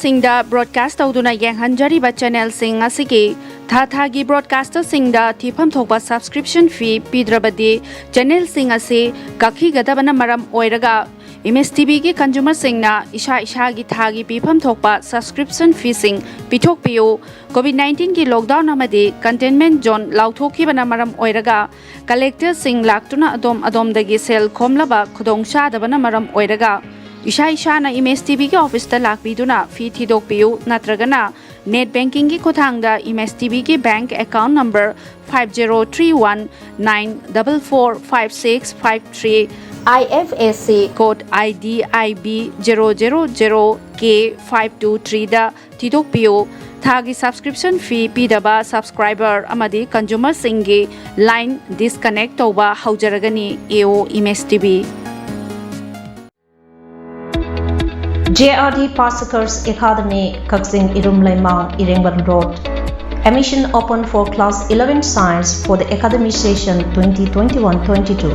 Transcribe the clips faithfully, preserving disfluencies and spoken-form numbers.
ꯁꯤꯡꯗ ꯕ꯭ꯔꯣꯗꯀꯥꯁ ꯇꯧꯗꯨꯅ ꯌꯦꯡꯍꯟꯖꯔꯤꯕ ꯆꯦꯅꯦꯜꯁꯤꯡ ꯑꯁꯤꯒꯤ ꯊꯥ ꯊꯥꯒꯤ ꯕ꯭ꯔꯣꯗꯀꯥꯁꯇꯔꯁꯤꯡꯗ ꯊꯤꯐꯝ ꯊꯣꯛꯄ ꯁꯕꯁꯀ꯭ꯔꯤꯞꯁꯟ ꯐꯤ ꯄꯤꯗ꯭ꯔꯕꯗꯤ ꯆꯦꯅꯦꯜꯁꯤꯡ ꯑꯁꯤ ꯀꯛꯈꯤꯒꯗꯕꯅ ꯃꯔꯝ ꯑꯣꯏꯔꯒ, ꯏꯃꯦꯖ ꯇꯤꯚꯤꯒꯤ ꯀꯟꯖꯨꯃꯔꯁꯤꯡꯅ ꯏꯁꯥ ꯏꯁꯥꯒꯤ ꯊꯥꯒꯤ ꯄꯤꯐꯝ ꯊꯣꯛꯄ ꯁꯕꯁꯀ꯭ꯔꯤꯞꯁꯟ ꯐꯤꯁꯤꯡ ꯄꯤꯊꯣꯛꯄꯤꯌꯨ꯫ ꯀꯣꯚꯤꯗ ꯅꯥꯏꯟꯇꯤꯟꯒꯤ ꯂꯣꯛꯗꯥꯎꯟ ꯑꯃꯗꯤ ꯀꯟꯇꯦꯟꯃꯦꯟ ꯖꯣꯟ ꯂꯥꯎꯊꯣꯛꯈꯤꯕꯅ ꯃꯔꯝ ꯑꯣꯏꯔꯒ, ꯀꯂꯦꯛꯇꯔꯁꯤꯡ ꯂꯥꯛꯇꯨꯅ ꯑꯗꯣꯝ ꯑꯗꯣꯝꯗꯒꯤ ꯁꯦꯜ ꯈꯣꯝꯂꯕ ꯈꯨꯗꯣꯡꯆꯥꯗꯕꯅ ꯃꯔꯝ ꯑꯣꯏꯔꯒ, ꯏꯁꯥ ꯏꯁꯥꯅ ꯏꯃꯦꯖ ꯇꯤꯚꯤꯒꯤ ꯑꯣꯐꯤꯁꯇ ꯂꯥꯛꯄꯤꯗꯨꯅ ꯐꯤ ꯊꯤꯗꯣꯛꯄꯤꯌꯨ, ꯅꯠꯇ꯭ꯔꯒꯅ ꯅꯦꯠ ꯕꯦꯡꯀꯤꯡꯒꯤ ꯈꯨꯠꯊꯥꯡꯗ ꯏꯃꯦꯖ ꯇꯤꯚꯤꯒꯤ bank account number five zero three one nine double four five six five three, I F S C code I D I B zero zero zero K five two three ꯗ ꯊꯤꯗꯣꯛꯄꯤꯌꯨ꯫ ꯊꯥꯒꯤ subscription ꯐꯤ ꯄꯤꯗꯕ subscriber ꯑꯃꯗꯤ ꯀꯟꯖꯨꯃꯔꯁꯤꯡꯒꯤ line disconnect ꯇꯧꯕ ꯍꯧꯖꯔꯒꯅꯤ꯫ ꯑꯦ ꯑꯣ image TV. J R D Pasakars Academy, Kakching Irum Leimang, Irengban Road. Admission open for class eleven science for the academic session twenty twenty-one twenty-two.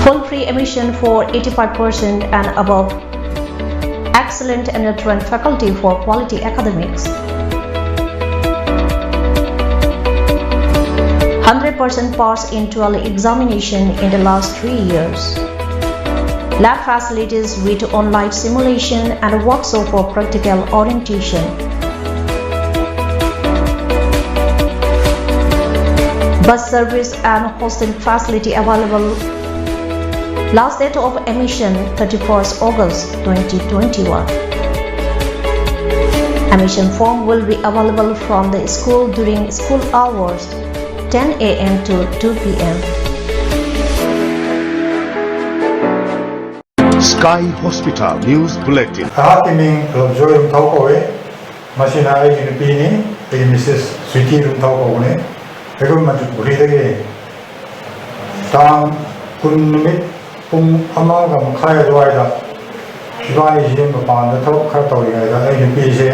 Full free admission for eighty-five percent and above. Excellent and trained faculty for quality academics. Hundred percent pass in twelve examination in the last three years. Lab facilities with on-light simulation and workshop for practical orientation. Bus service and hostel facility available. Last date of admission, thirty-first August twenty twenty-one. Admission form will be available from the school during school hours, ten A M to two P M. Sky Hospital News Bulletin. ꯑꯩꯍꯥꯛꯀꯤ ꯃꯤꯡ ꯂꯧꯖꯣꯏ ꯔꯨꯝꯊꯧ ꯀꯧꯏ꯫ ꯃꯁꯤꯅ ꯑꯩꯒꯤ ꯅꯨꯄꯤꯅꯤ꯫ ꯑꯩꯒꯤ Mrs sweetie ꯔꯨꯝꯊꯧ ꯀꯧꯕꯅꯤ꯫ ꯑꯩꯈꯣꯏ ꯃꯅꯤꯄꯨꯔꯤꯗꯒꯤ ꯇꯥꯡ ꯀꯨꯟ ꯅꯨꯃꯤꯠ ꯄꯨꯡ ꯑꯃꯒ ꯃꯈꯥꯏ ꯑꯗꯨꯋꯥꯏꯗ ꯏꯕꯥꯅꯤꯁꯦ ꯃꯄꯥꯟꯗ ꯊꯕꯛ ꯈꯔ ꯇꯧꯔꯤꯉꯩꯗ ꯑꯩ ꯅꯨꯄꯤꯁꯦ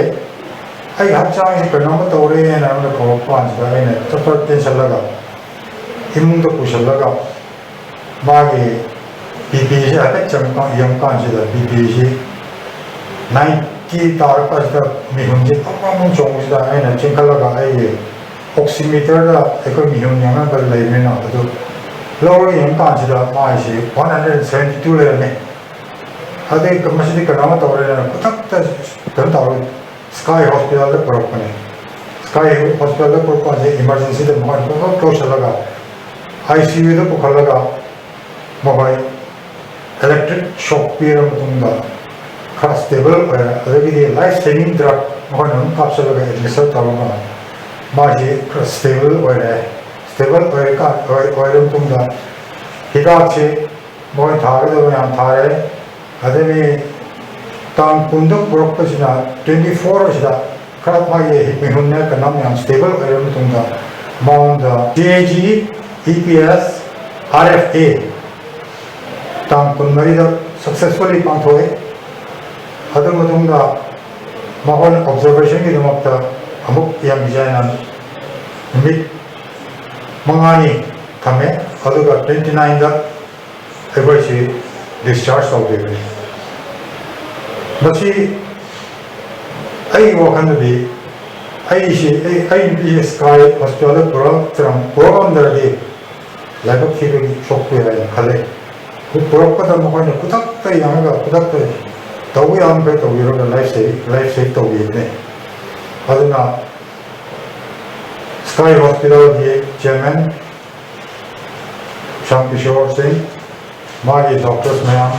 ꯑꯩꯒꯤ ꯍꯛꯆꯥꯡꯁꯦ ꯀꯩꯅꯣꯝꯃ ꯇꯧꯔꯦꯅ ꯑꯩꯉꯣꯟꯗ ꯀꯧꯔꯛꯄ ꯀꯥꯟꯁꯤꯗ ꯑꯩꯅ ꯆꯞ ꯆꯞ ꯇꯦꯟꯁꯜꯂꯒ ꯏꯃꯨꯡꯗ ꯄꯨꯁꯜꯂꯒ ꯃꯥꯒꯤ ꯕꯤ ꯄꯤꯁꯦ ꯍꯥꯏꯐꯦꯠ ꯆꯪ ꯌꯦꯡꯕ ꯀꯥꯟꯁꯤꯗ ꯕꯤ ꯄꯤꯁꯤ ꯅꯥꯏꯟꯇꯤ ꯇꯥꯔꯛꯄꯁꯤꯗ ꯃꯤꯍꯨꯟꯁꯤ ꯄꯪ ꯄꯪ ꯄꯪ ꯆꯣꯡꯕꯁꯤꯗ ꯑꯩꯅ ꯆꯦꯟꯈꯠꯂꯒ ꯑꯩꯒꯤ ꯑꯣꯛꯁꯤꯃꯤꯇꯔꯗ ꯑꯩꯈꯣꯏ ꯃꯤꯍꯨꯟ ꯌꯦꯡꯅꯕ ꯂꯩꯕꯅꯤꯅ ꯑꯗꯨ ꯂꯧꯔꯒ ꯌꯦꯡꯕ ꯀꯥꯟꯁꯤꯗ ꯃꯥꯏꯁꯤ ꯋꯥꯟ ꯍꯟꯗ꯭ꯔꯦꯠ ꯁꯚꯦꯟꯇꯤ ꯇꯨ ꯂꯩꯔꯝꯃꯦ꯫ ꯑꯗꯩ ꯃꯁꯤꯗꯤ ꯀꯩꯅꯣꯝꯃ ꯇꯧꯔꯦꯅ ꯈꯨꯗꯛꯇ ꯀꯩꯅꯣ ꯇꯧꯔꯦ, ꯁ꯭ꯀꯥꯏ ꯍꯣꯁꯄꯤꯇꯥꯜꯗ ꯄꯨꯔꯛꯄꯅꯦ꯫ ꯁ꯭ꯀꯥꯏ ꯍꯣꯁꯄꯤꯇꯥꯜꯗ ꯄꯨꯔꯛꯄꯁꯦ ꯏꯃꯥꯔꯖꯦꯟꯁꯤꯗ ꯃꯈꯣꯏꯅ ꯄꯨꯂꯞ ꯂꯧꯁꯤꯜꯂꯒ ꯑꯥꯏ ꯁꯤ ꯌꯨꯗ ꯄꯨꯈꯠꯂꯒ ꯃꯈꯣꯏ ꯏꯂꯦꯛꯇ꯭ꯔꯤꯛ ꯁꯣꯛ ꯄꯤꯔ ꯃꯇꯨꯡꯗ ꯈꯔ ꯁ꯭ꯇꯦꯕꯜ ꯑꯣꯏꯔꯦ꯫ ꯑꯗꯒꯤꯗꯤ ꯂꯥꯏꯐ ꯁꯦꯚꯤꯡ ꯗ꯭ꯔꯛ ꯃꯈꯣꯏꯅ ꯑꯗꯨꯝ ꯀꯥꯞꯁꯤꯜꯂꯒ ꯑꯦꯗꯃꯤꯅꯤꯁꯇꯔ ꯇꯧꯔꯒ ꯃꯥꯁꯤ ꯈꯔ ꯁ꯭ꯇꯦꯕꯜ ꯑꯣꯏꯔꯦ꯫ ꯁ꯭ꯇꯦꯕꯜ ꯑꯣꯏꯔꯀꯥꯟ ꯑꯣꯏꯔ ꯃꯇꯨꯡꯗ ꯍꯤꯗꯥꯛꯁꯤ ꯃꯣꯏ ꯊꯥꯒꯗꯕ ꯃꯌꯥꯝ ꯊꯥꯔꯦ꯫ ꯑꯗꯒꯤ ꯇꯥꯡ ꯀꯨꯟꯗ ꯄꯨꯔꯛꯄꯁꯤꯅ ꯇ꯭ꯋꯦꯟꯇꯤ ꯐꯣꯔ ꯑꯁꯤꯗ ꯈꯔ ꯃꯥꯒꯤ ꯃꯤꯍꯨꯟꯅ ꯀꯩꯅꯣ ꯃꯌꯥꯝ ꯁ꯭ꯇꯦꯕꯜ ꯑꯣꯏꯔꯕ ꯃꯇꯨꯡꯗ ꯃꯉꯣꯟꯗ G A G, E P S, R F A ꯇꯥꯡ ꯀꯨꯟꯃꯔꯤꯗ ꯁꯛꯁꯦꯁꯐꯨꯜꯂꯤ ꯄꯥꯡꯊꯣꯛꯑꯦ꯫ ꯑꯗꯨ ꯃꯇꯨꯡꯗ ꯃꯈꯣꯏꯅ ꯑꯣꯕꯖꯔꯕꯦꯁꯟꯒꯤꯗꯃꯛꯇ ꯑꯃꯨꯛ ꯌꯥꯝ ꯗꯤꯖꯥꯏꯟ ꯅꯨꯃꯤꯠ ꯃꯉꯥꯅꯤ ꯊꯝꯃꯦ꯫ ꯑꯗꯨꯒ ꯇ꯭ꯋꯦꯟꯇꯤ ꯅꯥꯏꯟꯗ ꯑꯩꯈꯣꯏꯁꯤ ꯗꯤꯁꯆꯥꯔꯖ ꯇꯧꯈꯤꯕꯅꯤ꯫ ꯃꯁꯤ ꯑꯩꯒꯤ ꯋꯥꯈꯜꯗꯗꯤ ꯑꯩꯁꯤ ꯑꯩ ꯑꯩ ꯅꯨꯄꯤꯁꯤ ꯁ꯭ꯀꯥꯏ ꯍꯣꯁꯄꯤꯇꯥꯜꯗ ꯄꯨꯔꯛꯇ꯭ꯔ ꯄꯨꯔꯛꯂꯝꯗ꯭ꯔꯗꯤ ꯂꯥꯏꯕꯛ ꯊꯤꯕꯒꯤ ꯁꯣꯛꯄ ꯌꯥꯏꯅ ꯈꯜꯂꯦ꯫ ꯄꯨꯔꯛꯄꯗ ꯃꯈꯣꯏꯅ ꯈꯨꯗꯛꯇ ꯌꯦꯡꯉꯒ ꯈꯨꯗꯛꯇ ꯇꯧꯕ ꯌꯥꯕ ꯃꯈꯩ ꯇꯧꯕꯤꯔꯒ ꯂꯥꯏꯐ ꯁꯦꯚ ꯂꯥꯏꯐ ꯁꯦꯚ ꯇꯧꯕꯤꯕꯅꯦ꯫ ꯑꯗꯨꯅ ꯁ꯭ꯀꯥꯏ ꯍꯣꯁꯄꯤꯇꯥꯜꯒꯤ ꯆꯤꯌꯔꯃꯦꯟ ꯁ꯭ꯌꯥꯝ ꯀꯤꯁꯣꯔ ꯁꯤꯡ, ꯃꯥꯒꯤ ꯗꯣꯛꯇꯔꯁ ꯃꯌꯥꯝ,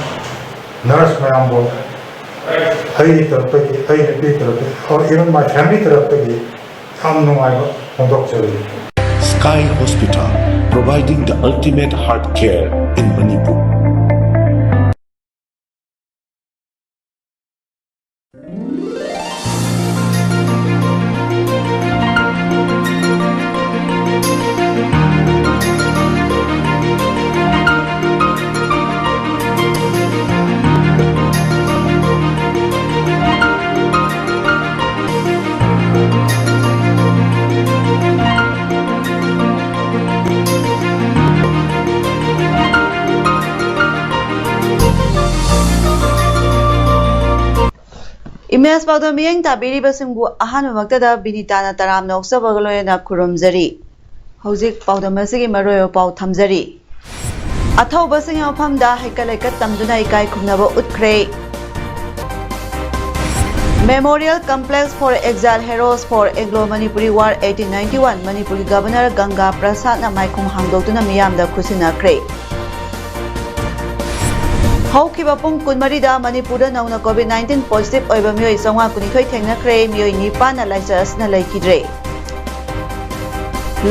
ꯅꯔꯁ ꯃꯌꯥꯝꯕꯨ ꯑꯩꯒꯤ ꯇꯔꯞꯇꯒꯤ, ꯑꯩ ꯅꯨꯄꯤ ꯇꯔꯞꯇꯒꯤ, or even my family ꯇꯔꯞꯇꯒꯤ ꯌꯥꯝ ꯅꯨꯡꯉꯥꯏꯕ ꯐꯣꯡꯗꯣꯛꯆꯔꯤ꯫ Sky Hospital, providing the ultimate heart care in Manipur. Image ꯄꯥꯎꯗꯝ ꯃꯤꯠꯌꯦꯡ ꯇꯥꯕꯤꯔꯤꯕꯁꯤꯡꯕꯨ ꯑꯍꯥꯟꯕꯃꯛꯇꯗ ꯕꯤꯅꯤꯇꯥꯅ ꯇꯔꯥꯝꯅ ꯑꯣꯛꯆꯕꯒ ꯂꯣꯏꯅꯅ ꯈꯨꯔꯨꯝꯖꯔꯤ꯫ ꯍꯧꯖꯤꯛ ꯄꯥꯎꯗꯝ ꯑꯁꯤꯒꯤ ꯃꯔꯨꯑꯣꯏꯕ ꯄꯥꯎ ꯊꯝꯖꯔꯤ꯫ ꯑꯊꯧꯕꯁꯤꯡꯒꯤ ꯃꯐꯝꯗ ꯍꯩꯀꯠ ꯂꯩꯀꯠ ꯇꯝꯗꯨꯅ ꯏꯀꯥꯏ ꯈꯨꯝꯅꯕ ꯎꯠꯈ꯭ꯔꯦ꯫ Memorial Complex for Exile Heroes for Anglo Manipuri War eighteen ninety-one, ꯃꯅꯤꯄꯨꯔꯒꯤ ꯒꯕꯔꯅꯔ ꯒꯪꯒꯥ ꯄ꯭ꯔꯁꯥꯗꯅ ꯃꯥꯏꯈꯨꯝ ꯍꯥꯡꯗꯣꯛꯇꯨꯅ ꯃꯤꯌꯥꯝꯗ ꯈꯨꯠꯁꯤꯟꯅꯈ꯭ꯔꯦ꯫ ꯍꯧꯈꯤꯕ ꯄꯨꯡ ꯀꯨꯟꯃꯔꯤꯗ ꯃꯅꯤꯄꯨꯔꯗ ꯅꯧꯅ COVID nineteen positive ꯑꯣꯏꯕ ꯃꯤꯑꯣꯏ ꯆꯥꯝꯃꯉꯥ ꯀꯨꯟꯅꯤꯊꯣꯏ ꯊꯦꯡꯅꯈ꯭ꯔꯦ꯫ ꯃꯤꯑꯣꯏ ꯅꯤꯄꯥꯟꯅ ꯂꯥꯏꯆꯠ ꯑꯁꯤꯅ ꯂꯩꯈꯤꯗ꯭ꯔꯦ꯫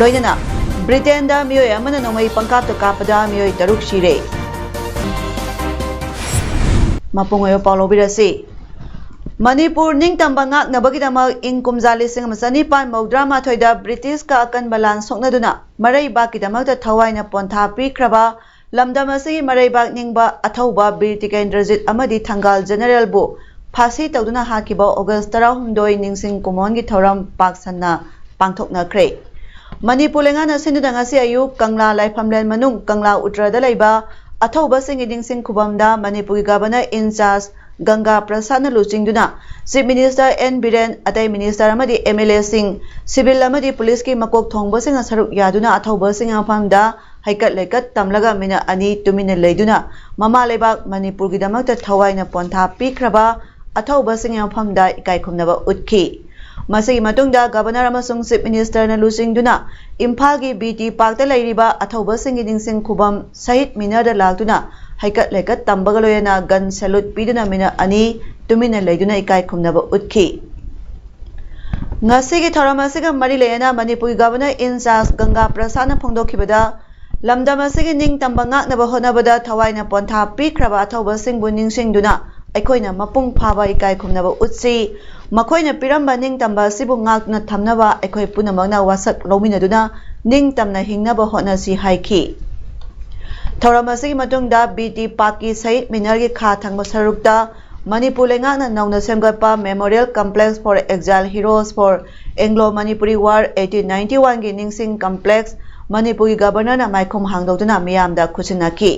ꯂꯣꯏꯅꯅ ꯕ꯭ꯔꯤꯇꯦꯟꯗ ꯃꯤꯑꯣꯏ ꯑꯃꯅ ꯅꯣꯡꯃꯩ ꯄꯪꯀꯥꯞꯇ ꯀꯥꯞꯄꯗ ꯃꯤꯑꯣꯏ ꯇꯔꯨꯛ ꯁꯤꯔꯦ꯫ ꯃꯄꯨꯡ ꯑꯣꯏꯕ ꯄꯥꯎ ꯂꯧꯕꯤꯔꯁꯤ꯫ ꯃꯅꯤꯄꯨꯔ ꯅꯤꯡꯇꯝꯕ ꯉꯥꯛꯅꯕꯒꯤꯗꯃꯛ ꯏꯪ ꯀꯨꯝꯖꯥ ꯂꯤꯁꯤꯡ ꯑꯃ ꯆꯅꯤꯄꯥꯟ ꯃꯧꯗ꯭ꯔꯥ ꯃꯥꯊꯣꯏꯗ ꯕ꯭ꯔꯤꯇꯤꯁꯀ ꯑꯀꯟꯕ ꯂꯥꯟ ꯁꯣꯛꯅꯗꯨꯅ ꯃꯔꯩꯕꯥꯛꯀꯤꯗꯃꯛꯇ ꯊꯋꯥꯏꯅ ꯄꯣꯟꯊꯥ ꯄꯤꯈ꯭ꯔꯕ ꯂꯝꯗꯝ ꯑꯁꯤꯒꯤ ꯃꯔꯩꯕꯥꯛ ꯅꯤꯡꯕ ꯑꯊꯧꯕ ꯕꯤꯔ ꯇꯤꯀꯦꯟꯗ꯭ꯔꯖꯤꯠ ꯑꯃꯗꯤ ꯊꯪꯒꯥꯜ ꯖꯦꯅꯔꯦꯜꯕꯨ ꯐꯥꯁꯤ ꯇꯧꯗꯨꯅ ꯍꯥꯠꯈꯤꯕ ꯑꯣꯒꯁ ꯇꯔꯥꯍꯨꯝꯗꯣꯏ ꯅꯤꯡꯁꯤꯡ ꯀꯨꯝꯑꯣꯟꯒꯤ ꯊꯧꯔꯝ ꯄꯥꯛ ꯁꯟꯅ ꯄꯥꯡꯊꯣꯛꯅꯈ꯭ꯔꯦ꯫ ꯃꯅꯤꯄꯨꯔ ꯂꯩꯉꯥꯛꯅ ꯁꯤꯟꯗꯨꯅ ꯉꯁꯤ ꯑꯌꯨꯛ ꯀꯪꯂꯥ ꯂꯥꯏꯐꯝꯂꯦꯟ ꯃꯅꯨꯡ ꯀꯪꯂꯥ ꯎꯇ꯭ꯔꯗ ꯂꯩꯕ ꯑꯊꯧꯕꯁꯤꯡꯒꯤ ꯅꯤꯡꯁꯤꯡ ꯈꯨꯕꯝꯗ ꯃꯅꯤꯄꯨꯔꯒꯤ ꯒꯕꯔꯅꯔ ꯏꯟ ꯆꯥꯔꯖ ꯒꯪꯒꯥ ꯄ꯭ꯔꯁꯥꯗꯅ ꯂꯨꯆꯤꯡꯗꯨꯅ ꯆꯤꯐ ꯃꯤꯅꯤꯁꯇꯔ ꯑꯦꯟ ꯕꯤꯔꯦꯟ, ꯑꯇꯩ ꯃꯤꯅꯤꯁꯇꯔ ꯑꯃꯗꯤ ꯑꯦꯝ ꯑꯦꯜ ꯑꯦꯁꯤꯡ, ꯁꯤꯚꯤꯜ ꯑꯃꯗꯤ ꯄꯨꯂꯤꯁꯀꯤ ꯃꯀꯣꯛ ꯊꯣꯡꯕꯁꯤꯡꯅ ꯁꯔꯨꯛ ꯌꯥꯗꯨꯅ ꯑꯊꯧꯕꯁꯤꯡꯒꯤ ꯃꯐꯝꯗ ꯍꯩꯀꯠ ꯂꯩꯀꯠ ꯇꯝꯂꯒ ꯃꯤꯅꯠ ꯑꯅꯤ ꯇꯨꯃꯤꯟꯅ ꯂꯩꯗꯨꯅ ꯃꯃꯥ ꯂꯩꯕꯥꯛ ꯃꯅꯤꯄꯨꯔꯒꯤꯗꯃꯛꯇ ꯊꯋꯥꯏꯅ ꯄꯣꯟꯊꯥ ꯄꯤꯈ꯭ꯔꯕ ꯑꯊꯧꯕꯁꯤꯡꯒꯤ ꯃꯐꯝꯗ ꯏꯀꯥꯏ ꯈꯨꯝꯅꯕ ꯎꯠꯈꯤ꯫ ꯃꯁꯤꯒꯤ ꯃꯇꯨꯡꯗ ꯒꯕꯔꯅꯔ ꯑꯃꯁꯨꯡ ꯆꯤꯐ ꯃꯤꯅꯤꯁꯇꯔꯅ ꯂꯨꯆꯤꯡꯗꯨꯅ ꯏꯝꯐꯥꯜꯒꯤ ꯕꯤ ꯇꯤ ꯄꯥꯔꯛꯇ ꯂꯩꯔꯤꯕ ꯑꯊꯧꯕꯁꯤꯡꯒꯤ ꯅꯤꯡꯁꯤꯡ ꯈꯨꯕꯝ ꯁꯍꯤꯗ ꯃꯤꯅꯔꯗ ꯂꯥꯛꯇꯨꯅ ꯍꯩꯀꯠ ꯂꯩꯀꯠ ꯇꯝꯕꯒ ꯂꯣꯏꯅꯅ ꯒꯟ ꯁꯦꯂꯨꯠ ꯄꯤꯗꯨꯅ ꯃꯤꯅꯠ ꯑꯅꯤ ꯇꯨꯃꯤꯟꯅ ꯂꯩꯗꯨꯅ ꯏꯀꯥꯏ ꯈꯨꯝꯅꯕ ꯎꯠꯈꯤ꯫ ꯉꯁꯤꯒꯤ ꯊꯧꯔꯝ ꯑꯁꯤꯒ ꯃꯔꯤ ꯂꯩꯅꯅ ꯃꯅꯤꯄꯨꯔꯒꯤ ꯒꯕꯔꯅꯔ ꯏꯟ ꯆꯥꯔꯖ ꯒꯪꯒꯥ ꯄ꯭ꯔꯁꯥꯗꯅ ꯐꯣꯡꯗꯣꯛꯈꯤꯕꯗ, ꯂꯝꯗꯝ ꯑꯁꯤꯒꯤ ꯅꯤꯡꯇꯝꯕ ꯉꯥꯛꯅꯕ ꯍꯣꯠꯅꯕꯗ ꯊꯋꯥꯏꯅ ꯄꯣꯟꯊꯥ ꯄꯤꯈ꯭ꯔꯕ ꯑꯊꯧꯕꯁꯤꯡꯕꯨ ꯅꯤꯡꯁꯤꯡꯗꯨꯅ ꯑꯩꯈꯣꯏꯅ ꯃꯄꯨꯡ ꯐꯥꯕ ꯏꯀꯥꯏ ꯈꯨꯝꯅꯕ ꯎꯠꯁꯤ꯫ ꯃꯈꯣꯏꯅ ꯄꯤꯔꯝꯕ ꯅꯤꯡꯇꯝꯕ ꯑꯁꯤꯕꯨ ꯉꯥꯛꯇꯨꯅ ꯊꯝꯅꯕ ꯑꯩꯈꯣꯏ ꯄꯨꯝꯅꯃꯛꯅ ꯋꯥꯁꯛ ꯂꯧꯃꯤꯟꯅꯗꯨꯅ ꯅꯤꯡꯇꯝꯅ ꯍꯤꯡꯅꯕ ꯍꯣꯠꯅꯁꯤ ꯍꯥꯏꯈꯤ꯫ ꯊꯧꯔꯝ ꯑꯁꯤꯒꯤ ꯃꯇꯨꯡꯗ ꯕꯤ ꯇꯤ ꯄꯥꯛꯀꯤ ꯁꯍꯤꯗ ꯃꯤꯅꯔꯒꯤ ꯈꯥ ꯊꯪꯕ ꯁꯔꯨꯛꯇ ꯃꯅꯤꯄꯨꯔ ꯂꯩꯉꯥꯛꯅ ꯅꯧꯅ ꯁꯦꯝꯒꯠꯄ Memorial Complex for Exile Heroes for Anglo Manipuri War eighteen ninety-one ꯒꯤ ꯅꯤꯡꯁꯤꯡ ꯀꯝꯄ꯭ꯂꯦꯛꯁ ꯃꯅꯤꯄꯨꯔꯒꯤ ꯒꯕꯔꯅꯔꯅ ꯃꯥꯏꯈꯨꯝ ꯍꯥꯡꯗꯣꯛꯇꯨꯅ ꯃꯤꯌꯥꯝꯗ ꯈꯨꯠꯁꯤꯟꯅꯈꯤ꯫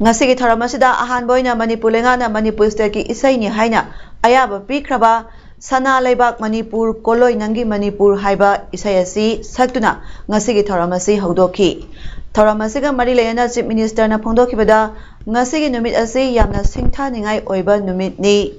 ꯉꯁꯤꯒꯤ ꯊꯧꯔꯝ ꯑꯁꯤꯗ ꯑꯍꯥꯟꯕ ꯑꯣꯏꯅ ꯃꯅꯤꯄꯨꯔ ꯂꯩꯉꯥꯛꯅ ꯃꯅꯤꯄꯨꯔ ꯁ꯭ꯇꯦꯠꯀꯤ ꯏꯁꯩꯅꯤ ꯍꯥꯏꯅ ꯑꯌꯥꯕ ꯄꯤꯈ꯭ꯔꯕ "ꯁꯅꯥ ꯂꯩꯕꯥꯛ ꯃꯅꯤꯄꯨꯔ, ꯀꯣꯜꯂꯣꯏ ꯅꯪꯒꯤ ꯃꯅꯤꯄꯨꯔ" ꯍꯥꯏꯕ ꯏꯁꯩ ꯑꯁꯤ ꯁꯛꯇꯨꯅ ꯉꯁꯤꯒꯤ ꯊꯧꯔꯝ ꯑꯁꯤ ꯍꯧꯗꯣꯛꯈꯤ꯫ ꯊꯧꯔꯝ ꯑꯁꯤꯒ ꯃꯔꯤ ꯂꯩꯅꯅ Chief Minister ꯅ ꯐꯣꯡꯗꯣꯛꯈꯤꯕꯗ, ꯉꯁꯤꯒꯤ ꯅꯨꯃꯤꯠ ꯑꯁꯤ ꯌꯥꯝꯅ ꯁꯤꯡꯊꯥꯅꯤꯡꯉꯥꯏ ꯑꯣꯏꯕ ꯅꯨꯃꯤꯠꯅꯤ꯫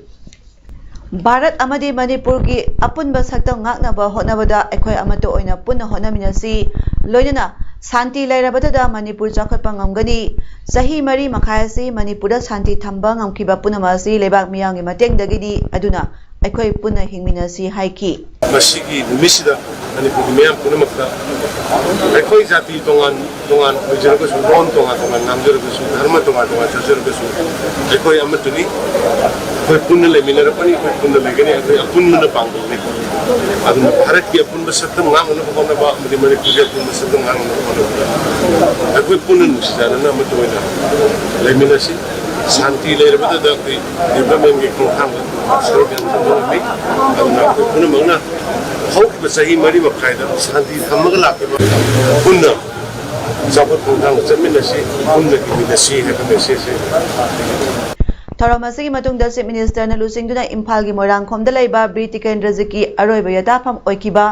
ꯚꯥꯔꯠ ꯑꯃꯗꯤ ꯃꯅꯤꯄꯨꯔꯒꯤ ꯑꯄꯨꯟꯕ ꯁꯛꯇꯝ ꯉꯥꯛꯅꯕ ꯍꯣꯠꯅꯕꯗ ꯑꯩꯈꯣꯏ ꯑꯃꯠꯇ ꯑꯣꯏꯅ ꯄꯨꯟꯅ ꯍꯣꯠꯅꯃꯤꯟꯅꯁꯤ꯫ ꯂꯣꯏꯅꯅ ꯁꯥꯟꯇꯤ ꯂꯩꯔꯕꯇꯗ ꯃꯅꯤꯄꯨꯔ ꯆꯥꯎꯈꯠꯄ ꯉꯝꯒꯅꯤ꯫ ꯆꯍꯤ ꯃꯔꯤ ꯃꯈꯥꯏ ꯑꯁꯤ ꯃꯅꯤꯄꯨꯔꯗ ꯁꯥꯟꯇꯤ ꯊꯝꯕ ꯉꯝꯈꯤꯕ ꯄꯨꯝꯅꯃꯛ ꯑꯁꯤ ꯂꯩꯕꯥꯛ ꯃꯤꯌꯥꯝꯒꯤ ꯃꯇꯦꯡꯗꯒꯤꯅꯤ꯫ ꯑꯗꯨꯅ ꯑꯩꯈꯣꯏ ꯄꯨꯟꯅ ꯍꯤꯡꯃꯤꯟꯅꯁꯤ ꯍꯥꯏꯈꯤ꯫ ꯃꯁꯤꯒꯤ ꯅꯨꯃꯤꯠꯁꯤꯗ ꯃꯅꯤꯄꯨꯔꯒꯤ ꯃꯤꯌꯥꯝ ꯄꯨꯝꯅꯃꯛꯇ ꯑꯩꯈꯣꯏ ꯖꯥꯇꯤ ꯇꯣꯉꯥꯟ ꯇꯣꯉꯥꯟ ꯑꯣꯏꯖꯔꯒꯁꯨ, ꯂꯣꯟ ꯇꯣꯉꯥꯟ ꯇꯣꯉꯥꯟ ꯉꯥꯡꯖꯔꯒꯁꯨ, ꯙꯔꯃ ꯇꯣꯉꯥꯟ ꯇꯣꯉꯥꯟ ꯆꯠꯆꯔꯒꯁꯨ, ꯑꯩꯈꯣꯏ ꯑꯃꯠꯇꯅꯤ꯫ ꯑꯩꯈꯣꯏ ꯄꯨꯟꯅ ꯂꯩꯃꯤꯟꯅꯔꯛꯄꯅꯤ, ꯑꯩꯈꯣꯏ ꯄꯨꯟꯅ ꯂꯩꯒꯅꯤ, ꯑꯩꯈꯣꯏ ꯑꯄꯨꯟꯕꯅ ꯄꯥꯡꯒꯜꯅꯤ꯫ ꯑꯗꯨꯅ ꯚꯥꯔꯠꯀꯤ ꯑꯄꯨꯟꯕ ꯁꯛꯇꯝ ꯉꯥꯛꯅꯅꯕ ꯍꯣꯠꯅꯕ ꯑꯃꯗꯤ ꯃꯅꯤꯄꯨꯔꯒꯤ ꯑꯄꯨꯟꯕ ꯁꯛꯇꯝ ꯉꯥꯛꯅꯅꯕ ꯍꯣꯠꯅꯕꯗ ꯑꯩꯈꯣꯏ ꯄꯨꯟꯅ ꯅꯨꯡꯁꯤ ꯆꯥꯟꯅꯅ ꯑꯃꯠꯇ ꯑꯣꯏꯅ ꯂꯩꯃꯤꯟꯅꯁꯤ꯫ ꯁꯥꯟꯇꯤ ꯂꯩꯔꯕꯗꯨꯗ ꯑꯩꯈꯣꯏ development ꯀꯤ ꯈꯣꯡꯊꯥꯡꯗ ꯁꯔꯨꯛ ꯌꯥꯅꯕ ꯍꯣꯠꯅꯒꯅꯤ꯫ ꯑꯗꯨꯅ ꯑꯩꯈꯣꯏ ꯄꯨꯝꯅꯃꯛꯅ ꯍꯧꯈꯤꯕ ꯆꯍꯤ ꯃꯔꯤ ꯃꯈꯥꯏꯗ ꯁꯥꯟꯇꯤ ꯊꯝꯃꯒ ꯂꯥꯛꯈꯤꯕ ꯄꯨꯟꯅ ꯆꯥꯎꯈꯠ ꯈꯣꯡꯊꯥꯡꯗ ꯆꯠꯃꯤꯟꯅꯁꯤ, ꯄꯨꯟꯅ ꯍꯤꯡꯃꯤꯟꯅꯁꯤ ꯍꯥꯏꯕ message ꯁꯦ꯫ ꯊꯧꯔꯝ ꯑꯁꯤꯒꯤ ꯃꯇꯨꯡꯗ Chief Minister ꯅ ꯂꯨꯆꯤꯡꯗꯨꯅ ꯏꯝꯐꯥꯜꯒꯤ ꯃꯣꯏꯔꯥꯡꯈꯣꯝꯗ ꯂꯩꯕ ꯕꯤꯔ ꯇꯤꯀꯦꯟꯗ꯭ꯔꯖꯤꯠꯀꯤ ꯑꯔꯣꯏꯕ ꯌꯦꯇꯥꯐꯝ ꯑꯣꯏꯈꯤꯕ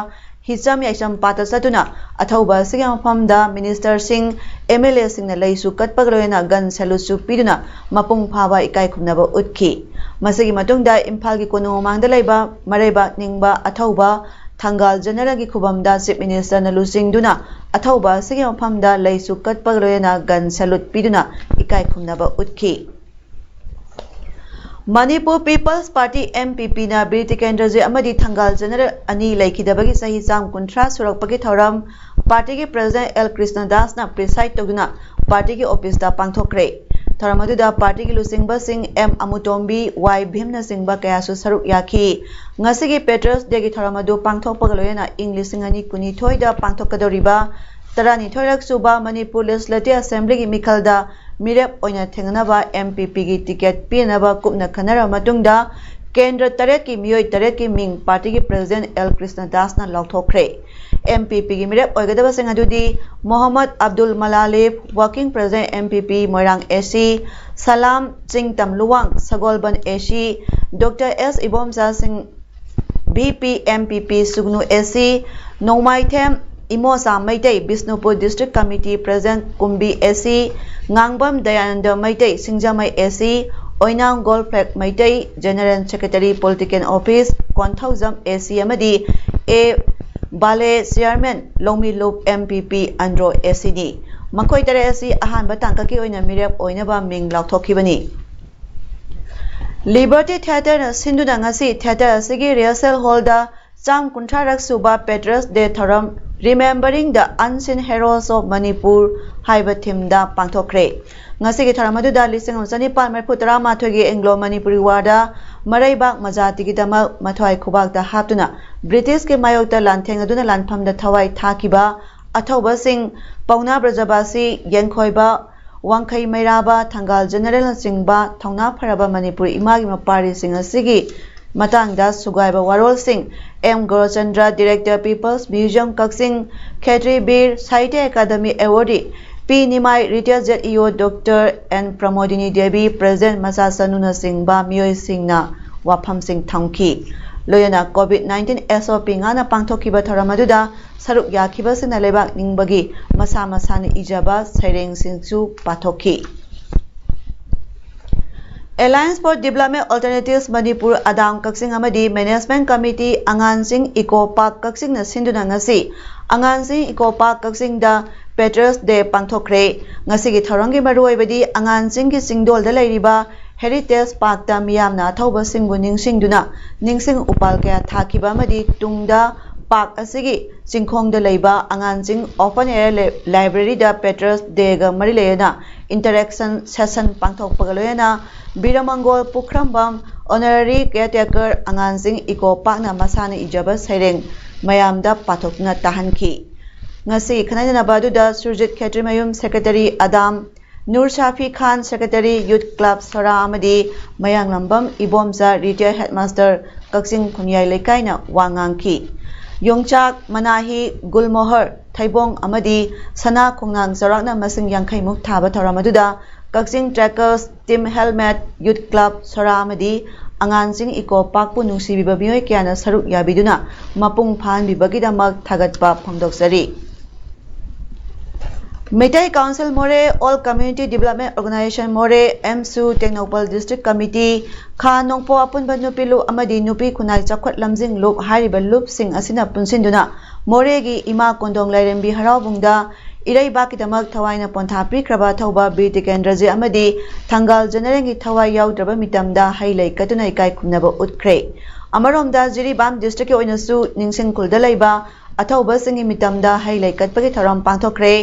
ꯍꯤꯆꯝ ꯌꯥꯏꯁꯝ ꯄꯥꯠꯇ ꯆꯠꯇꯨꯅ ꯑꯊꯧꯕ ꯑꯁꯤꯒꯤ ꯃꯐꯝꯗ Minister ꯁꯤꯡ, M L A ꯁꯤꯡꯅ ꯂꯩꯁꯨ ꯀꯠꯄꯒ ꯂꯣꯏꯅꯅ gun salute ꯁꯨ ꯄꯤꯗꯨꯅ ꯃꯄꯨꯡ ꯐꯥꯕ ꯏꯀꯥꯏ ꯈꯨꯝꯅꯕ ꯎꯠꯈꯤ꯫ ꯃꯁꯤꯒꯤ ꯃꯇꯨꯡꯗ ꯏꯝꯐꯥꯜꯒꯤ ꯀꯣꯅꯨꯡ ꯃꯃꯥꯡꯗ ꯂꯩꯕ ꯃꯔꯩꯕꯥꯛ ꯅꯤꯡꯕ ꯑꯊꯧꯕ ꯊꯪꯒꯥꯜ General ꯒꯤ ꯈꯨꯕꯝꯗ Chief Minister ꯅ ꯂꯨꯆꯤꯡꯗꯨꯅ ꯑꯊꯧꯕ ꯑꯁꯤꯒꯤ ꯃꯐꯝꯗ ꯂꯩꯁꯨ ꯀꯠꯄꯒ ꯂꯣꯏꯅꯅ gun salute ꯄꯤꯗꯨꯅ ꯏꯀꯥꯏ ꯈꯨꯝꯅꯕ ꯎꯠꯈꯤ꯫ Manipur People's Party, M P P ꯅ ꯕꯤꯔ ꯇꯤꯀꯦꯟꯗ꯭ꯔꯖꯤꯠ ꯑꯃꯗꯤ ꯊꯪꯒꯥꯜ General ꯑꯅꯤ ꯂꯩꯈꯤꯗꯕꯒꯤ ꯆꯍꯤ ꯆꯥꯝ ꯀꯨꯟꯊ꯭ꯔꯥ ꯁꯨꯔꯛꯄꯒꯤ ꯊꯧꯔꯝ party ꯒꯤ President L ꯀ꯭ꯔꯤꯁꯅꯗꯥꯁꯅ preside ꯇꯧꯗꯨꯅ party ꯒꯤ office ꯇ ꯄꯥꯡꯊꯣꯛꯈ꯭ꯔꯦ꯫ ꯊꯧꯔꯝ ꯑꯗꯨꯗ party ꯒꯤ ꯂꯨꯆꯤꯡꯕꯁꯤꯡ M ꯑꯃꯨꯇꯣꯝꯕꯤ, Y ꯚꯤꯝꯅꯆꯤꯡꯕ ꯀꯌꯥꯁꯨ ꯁꯔꯨꯛ ꯌꯥꯈꯤ꯫ ꯉꯁꯤꯒꯤ Patriots Day ꯒꯤ ꯊꯧꯔꯝ ꯑꯗꯨ ꯄꯥꯡꯊꯣꯛꯄꯒ ꯂꯣꯏꯅꯅ ꯏꯪ ꯂꯤꯁꯤꯡ ꯑꯅꯤ ꯀꯨꯟꯅꯤꯊꯣꯏꯗ ꯄꯥꯡꯊꯣꯛꯀꯗꯧꯔꯤꯕ ꯇꯔꯥꯅꯤꯊꯣꯏꯔꯛ ꯁꯨꯕ ꯃꯅꯤꯄꯨꯔ Legislative Assembly ꯒꯤ ꯃꯤꯈꯜꯗ ꯃꯤꯔꯦꯞ ꯑꯣꯏꯅ ꯊꯦꯡꯅꯅꯕ M P P ꯒꯤ ticket ꯄꯤꯅꯕ ꯀꯨꯞꯅ ꯈꯟꯅꯔꯕ ꯃꯇꯨꯡꯗ ꯀꯦꯟꯗ꯭ꯔ ꯇꯔꯦꯠꯀꯤ ꯃꯤꯑꯣꯏ ꯇꯔꯦꯠꯀꯤ ꯃꯤꯡ ꯄꯥꯔꯇꯤꯒꯤ ꯄ꯭ꯔꯦꯁꯤꯗꯦꯟꯠ ꯑꯦꯜ ꯀ꯭ꯔꯤꯁꯅꯗꯥꯁꯅ ꯂꯥꯎꯊꯣꯛꯈ꯭ꯔꯦ꯫ ꯑꯦꯝ ꯄꯤ ꯄꯤꯒꯤ ꯃꯤꯔꯦꯞ ꯑꯣꯏꯒꯗꯕꯁꯤꯡ ꯑꯗꯨꯗꯤ ꯃꯣꯍꯝꯃꯗ ꯑꯕꯗꯨꯜ ꯃꯂꯥꯂꯤꯐ, working president M P P Moirang A C, Salam ꯆꯤꯡꯇꯝ Luwang ꯁꯒꯣꯜꯕꯟ ꯑꯦ ꯁꯤ, ꯗꯣꯛꯇꯔ ꯑꯦꯁ ꯏꯕꯣꯝꯆꯥ ꯁꯤꯡ V P M P P Sugnu A C, Nongmaithem Imocha Meitei Bishnupur district committee president Kumbi A C, Ngangbam Dayananda Meitei Singjamei A C, Oinam Golflek Meitei general secretary political office Konthoujam A C ꯑꯃꯗꯤ ꯑꯦ ꯕꯥꯂꯦ ꯆꯤꯌꯥꯔꯃꯦꯟ ꯂꯧꯃꯤꯂꯨꯞ M P P Andro A ꯁꯤꯅꯤ꯫ ꯃꯈꯣꯏ ꯇꯔꯦꯠ ꯑꯁꯤ ꯑꯍꯥꯟꯕ ꯇꯥꯡꯀꯛꯀꯤ ꯑꯣꯏꯅ ꯃꯤꯔꯦꯞ ꯑꯣꯏꯅꯕ ꯃꯤꯡ ꯂꯥꯎꯊꯣꯛꯈꯤꯕꯅꯤ꯫ ꯂꯤꯕꯔꯇꯤ ꯊꯤꯌꯦꯇꯔꯅ ꯁꯤꯟꯗꯨꯅ ꯉꯁꯤ ꯊꯤꯌꯦꯇꯔ ꯑꯁꯤꯒꯤ ꯔꯤꯍꯔꯁꯦꯜ ꯍꯣꯜꯗ ꯆꯥꯝ ꯀꯨꯟꯊ꯭ꯔꯥꯔꯛ ꯁꯨꯕ ꯄꯦꯇ꯭ꯔꯁ ꯗꯦ ꯊꯧꯔꯝ Remembering the Unseen Heroes of Manipur ꯍꯥꯏꯕ ꯊꯤꯝꯗ ꯄꯥꯡꯊꯣꯛꯈ꯭ꯔꯦ꯫ ꯉꯁꯤꯒꯤ ꯊꯧꯔꯝ ꯑꯗꯨꯗ ꯂꯤꯁꯤꯡ ꯑꯃ ꯆꯅꯤꯄꯥꯟ ꯃꯔꯤꯐꯨ ꯇꯔꯥꯃꯥꯊꯣꯏꯒꯤ ꯑꯦꯡꯒ꯭ꯂꯣ ꯃꯅꯤꯄꯨꯔꯤ ꯋꯥꯔꯗ ꯃꯔꯩꯕꯥꯛ ꯃꯖꯥꯇꯤꯒꯤꯗꯃꯛ ꯃꯊ꯭ꯋꯥꯏ ꯈꯨꯕꯥꯛꯇ ꯍꯥꯞꯇꯨꯅ ꯕ꯭ꯔꯤꯇꯤꯁꯀꯤ ꯃꯥꯌꯣꯛꯇ ꯂꯥꯟꯊꯦꯡꯅꯗꯨꯅ ꯂꯥꯟꯐꯝꯗ ꯊꯋꯥꯏ ꯊꯥꯈꯤꯕ ꯑꯊꯧꯕꯁꯤꯡ ꯄꯥꯎꯅꯥ ꯕ꯭ꯔꯖꯕꯥꯁꯤ, ꯌꯦꯡꯈꯣꯏꯕ, ꯋꯥꯡꯈꯩ ꯃꯩꯔꯥꯕ, ꯊꯪꯒꯥꯜ ꯖꯦꯅꯔꯦꯜꯅꯆꯤꯡꯕ ꯊꯧꯅꯥ ꯐꯔꯕ ꯃꯅꯤꯄꯨꯔ ꯏꯃꯥꯒꯤ ꯃꯄꯥꯔꯤꯁꯤꯡ ꯑꯁꯤꯒꯤ ꯃꯇꯥꯡꯗ ꯁꯨꯒꯥꯏꯕ ꯋꯥꯔꯣꯜꯁꯤꯡ ꯑꯦꯝ ꯒꯣꯔꯆꯟꯗ꯭ꯔ, ꯗꯤꯔꯦꯛꯇꯔ, ꯄꯤꯄꯜꯁ ꯃ꯭ꯌꯨꯖꯤꯌꯝ ꯀꯛꯆꯤꯡ, ꯈꯦꯇ꯭ꯔꯤ ꯕꯤꯔ, ꯁꯥꯍꯤꯇ꯭ꯌ ꯑꯦꯀꯥꯗꯃꯤ ꯑꯦꯋꯥꯔꯗꯤ ꯄꯤ ꯅꯤꯃꯥꯏ, ꯔꯤꯇꯥꯌꯔ ꯖꯦꯠ ꯏ ꯑꯣ doctor and Pramodini Devi, president ꯃꯆꯥꯆꯥꯅꯨꯅꯆꯤꯡꯕ ꯃꯤꯑꯣꯏꯁꯤꯡꯅ ꯋꯥꯐꯝꯁꯤꯡ ꯊꯝꯈꯤ꯫ ꯂꯣꯏꯅꯅ ꯀꯣꯚꯤꯗ ꯅꯥꯏꯟꯇꯤꯟ ꯑꯦꯁ ꯑꯣ ꯄꯤ ꯉꯥꯛꯅ ꯄꯥꯡꯊꯣꯛꯈꯤꯕ ꯊꯧꯔꯝ ꯑꯗꯨꯗ ꯁꯔꯨꯛ ꯌꯥꯈꯤꯕꯁꯤꯡꯅ ꯂꯩꯕꯥꯛ ꯅꯤꯡꯕꯒꯤ ꯃꯁꯥ ꯃꯁꯥꯅ ꯏꯖꯕ ꯁꯩꯔꯦꯡꯁꯤꯡꯁꯨ ꯄꯥꯊꯣꯛꯈꯤ꯫ Alliance for Development Alternatives Manipur, ꯑꯗꯥꯝ ꯀꯛꯆꯤꯡ ꯑꯃꯗꯤ Management Committee ꯑꯉꯥꯟꯁꯤꯡ ꯏꯀꯣ ꯄꯥꯔꯛ ꯀꯛꯆꯤꯡꯅ ꯁꯤꯟꯗꯨꯅ ꯉꯁꯤ ꯑꯉꯥꯟꯁꯤꯡ ꯏꯀꯣ ꯄꯥꯔꯛ ꯀꯛꯆꯤꯡꯗ ꯄꯦꯇ꯭ꯔꯁ ꯗꯦ ꯄꯥꯡꯊꯣꯛꯈ꯭ꯔꯦ꯫ ꯉꯁꯤꯒꯤ ꯊꯧꯔꯝꯒꯤ ꯃꯔꯨꯑꯣꯏꯕꯗꯤ ꯑꯉꯥꯟꯁꯤꯡꯒꯤ ꯆꯤꯡꯗꯣꯜꯗ ꯂꯩꯔꯤꯕ ꯍꯦꯔꯤꯇꯦꯖ ꯄꯥꯔꯛꯇ ꯃꯤꯌꯥꯝꯅ ꯑꯊꯧꯕꯁꯤꯡꯕꯨ ꯅꯤꯡꯁꯤꯡꯗꯨꯅ ꯅꯤꯡꯁꯤꯡ ꯎꯄꯥꯜ ꯀꯌꯥ ꯊꯥꯈꯤꯕ ꯑꯃꯗꯤ ꯇꯨꯡꯗ ꯄꯥꯔꯛ ꯑꯁꯤꯒꯤ ꯆꯤꯡꯈꯣꯡꯗ ꯂꯩꯕ ꯑꯉꯥꯟꯁꯤꯡ ꯑꯣꯄꯟ ꯑꯦꯌꯔ ꯂꯥꯏ-, ꯂꯥꯏꯕ꯭ꯔꯦꯔꯤꯗ ꯄꯦꯇ꯭ꯔꯁ ꯗꯦꯒ ꯃꯔꯤ ꯂꯩꯅꯅ ꯏꯟꯇꯔꯦꯛꯁꯟ ꯁꯦꯁꯟ ꯄꯥꯡꯊꯣꯛꯄꯒ ꯂꯣꯏꯅꯅ ꯕꯤꯔꯃꯪꯒꯣꯜ ꯄꯨꯈ꯭ꯔꯝꯕꯝ ꯑꯣꯅꯔꯔꯤ ꯀꯦꯌꯔꯇꯦꯀꯔ ꯑꯉꯥꯟꯁꯤꯡ ꯏꯀꯣ ꯄꯥꯔꯛꯅ ꯃꯁꯥꯅ ꯏꯖꯕ ꯁꯩꯔꯦꯡ ꯃꯌꯥꯝꯗ ꯄꯥꯊꯣꯛꯇꯨꯅ ꯇꯥꯍꯟꯈꯤ꯫ ꯉꯁꯤ ꯈꯟꯅ ꯅꯩꯅꯕ ꯑꯗꯨꯗ ꯁꯨꯔꯖꯤꯠ ꯈꯦꯇ꯭ꯔꯤꯃꯌꯨꯝ, ꯁꯦꯀ꯭ꯔꯦꯇꯔꯤ ꯑꯗꯥꯝ, ꯅꯨꯔ ꯁꯥꯐꯤ ꯈꯥꯟ, ꯁꯦꯀ꯭ꯔꯦꯇꯔꯤ, ꯌꯨꯠ ꯀ꯭ꯂꯕ ꯁꯣꯔꯥ ꯑꯃꯗꯤ ꯃꯌꯥꯡꯂꯝꯕꯝ ꯏꯕꯣꯝꯆꯥ, ꯔꯤꯇꯥꯌꯔ ꯍꯦꯗꯃꯥꯁꯇꯔ, ꯀꯛꯆꯤꯡ ꯈꯨꯟꯌꯥꯏ ꯂꯩꯀꯥꯏꯅ ꯋꯥ ꯉꯥꯡꯈꯤ꯫ ꯌꯣꯡꯆꯥꯛ, ꯃꯅꯥꯍꯤ, ꯒꯨꯜꯃꯣꯍꯔ, ꯊꯩꯕꯣꯡ ꯑꯃꯗꯤ ꯁꯅꯥ ꯈꯣꯡꯅꯥꯡ ꯆꯥꯎꯔꯥꯛꯅ ꯃꯁꯤꯡ ꯌꯥꯡꯈꯩ ꯃꯨꯛ ꯊꯥꯕ ꯊꯧꯔꯝ ꯑꯗꯨꯗ ꯀꯛꯆꯤꯡ ꯇ꯭ꯔꯦꯀꯔꯁ, ꯇꯤꯝ ꯍꯦꯜꯃꯦꯠ, ꯌꯨꯠ ꯀ꯭ꯂꯕ ꯁꯣꯔꯥ ꯑꯃꯗꯤ ꯑꯉꯥꯟꯁꯤꯡ ꯏꯀꯣ ꯄꯥꯔꯛꯄꯨ ꯅꯨꯡꯁꯤꯕꯤꯕ ꯃꯤꯑꯣꯏ ꯀꯌꯥꯅ ꯁꯔꯨꯛ ꯌꯥꯕꯤꯗꯨꯅ ꯃꯄꯨꯡ ꯐꯥꯍꯟꯕꯤꯕꯒꯤꯗꯃꯛ ꯊꯥꯒꯠꯄ ꯐꯣꯡꯗꯣꯛꯆꯔꯤ꯫ ꯃꯩꯇꯩ ꯀꯥꯎꯟꯁꯤꯜ ꯃꯣꯔꯦ, ꯑꯣꯜ ꯀꯝꯃ꯭ꯌꯨꯅꯤꯇꯤ ꯗꯤꯕꯦꯂꯞꯃꯦꯟ ꯑꯣꯔꯒꯅꯥꯏꯖꯦꯁꯟ ꯃꯣꯔꯦ, ꯑꯦꯝꯁꯨ, ꯇꯦꯡꯅꯧꯄꯜ ꯗꯤꯁꯇ꯭ꯔꯤꯛ ꯀꯃꯤꯇꯤ, ꯈꯥ ꯅꯣꯡꯄꯣꯛ ꯑꯄꯨꯟꯕ ꯅꯨꯄꯤ ꯂꯨꯞ ꯑꯃꯗꯤ ꯅꯨꯄꯤ ꯈꯨꯟꯅꯥꯏ ꯆꯥꯎꯈꯠ ꯂꯝꯖꯤꯡ ꯂꯨꯞ ꯍꯥꯏꯔꯤꯕ ꯂꯨꯞꯁꯤꯡ ꯑꯁꯤꯅ ꯄꯨꯟꯁꯤꯟꯗꯨꯅ ꯃꯣꯔꯦꯒꯤ ꯏꯃꯥ ꯀꯣꯟꯗꯣꯡ ꯂꯥꯏꯔꯦꯝꯕꯤ ꯍꯔꯥꯎꯕꯨꯡꯗ ꯏꯔꯩꯕꯥꯛꯀꯤꯗꯃꯛ ꯊꯋꯥꯏꯅ ꯄꯣꯟꯊꯥ ꯄꯤꯈ꯭ꯔꯕ ꯑꯊꯧꯕ ꯕꯤꯔ ꯇꯤꯀꯦꯟꯗ꯭ꯔꯖꯤꯠ ꯑꯃꯗꯤ ꯊꯪꯒꯥꯜ ꯖꯦꯅꯦꯔꯦꯜꯒꯤ ꯊꯋꯥꯏ ꯌꯥꯎꯗ꯭ꯔꯕ ꯃꯤꯇꯝꯗ ꯍꯩ ꯂꯩ ꯀꯠꯇꯨꯅ ꯏꯀꯥꯏ ꯈꯨꯝꯅꯕ ꯎꯠꯈ꯭ꯔꯦ꯫ ꯑꯃꯔꯣꯝꯗ ꯖꯤꯔꯤꯕꯥꯝ ꯗꯤꯁꯇ꯭ꯔꯤꯛꯀꯤ ꯑꯣꯏꯅꯁꯨ ꯅꯤꯡꯁꯤꯡ ꯈꯨꯜꯗ ꯂꯩꯕ ꯑꯊꯧꯕꯁꯤꯡꯒꯤ ꯃꯤꯇꯝꯗ ꯍꯩ ꯂꯩ ꯀꯠꯄꯒꯤ ꯊꯧꯔꯝ ꯄꯥꯡꯊꯣꯛꯈ꯭ꯔꯦ꯫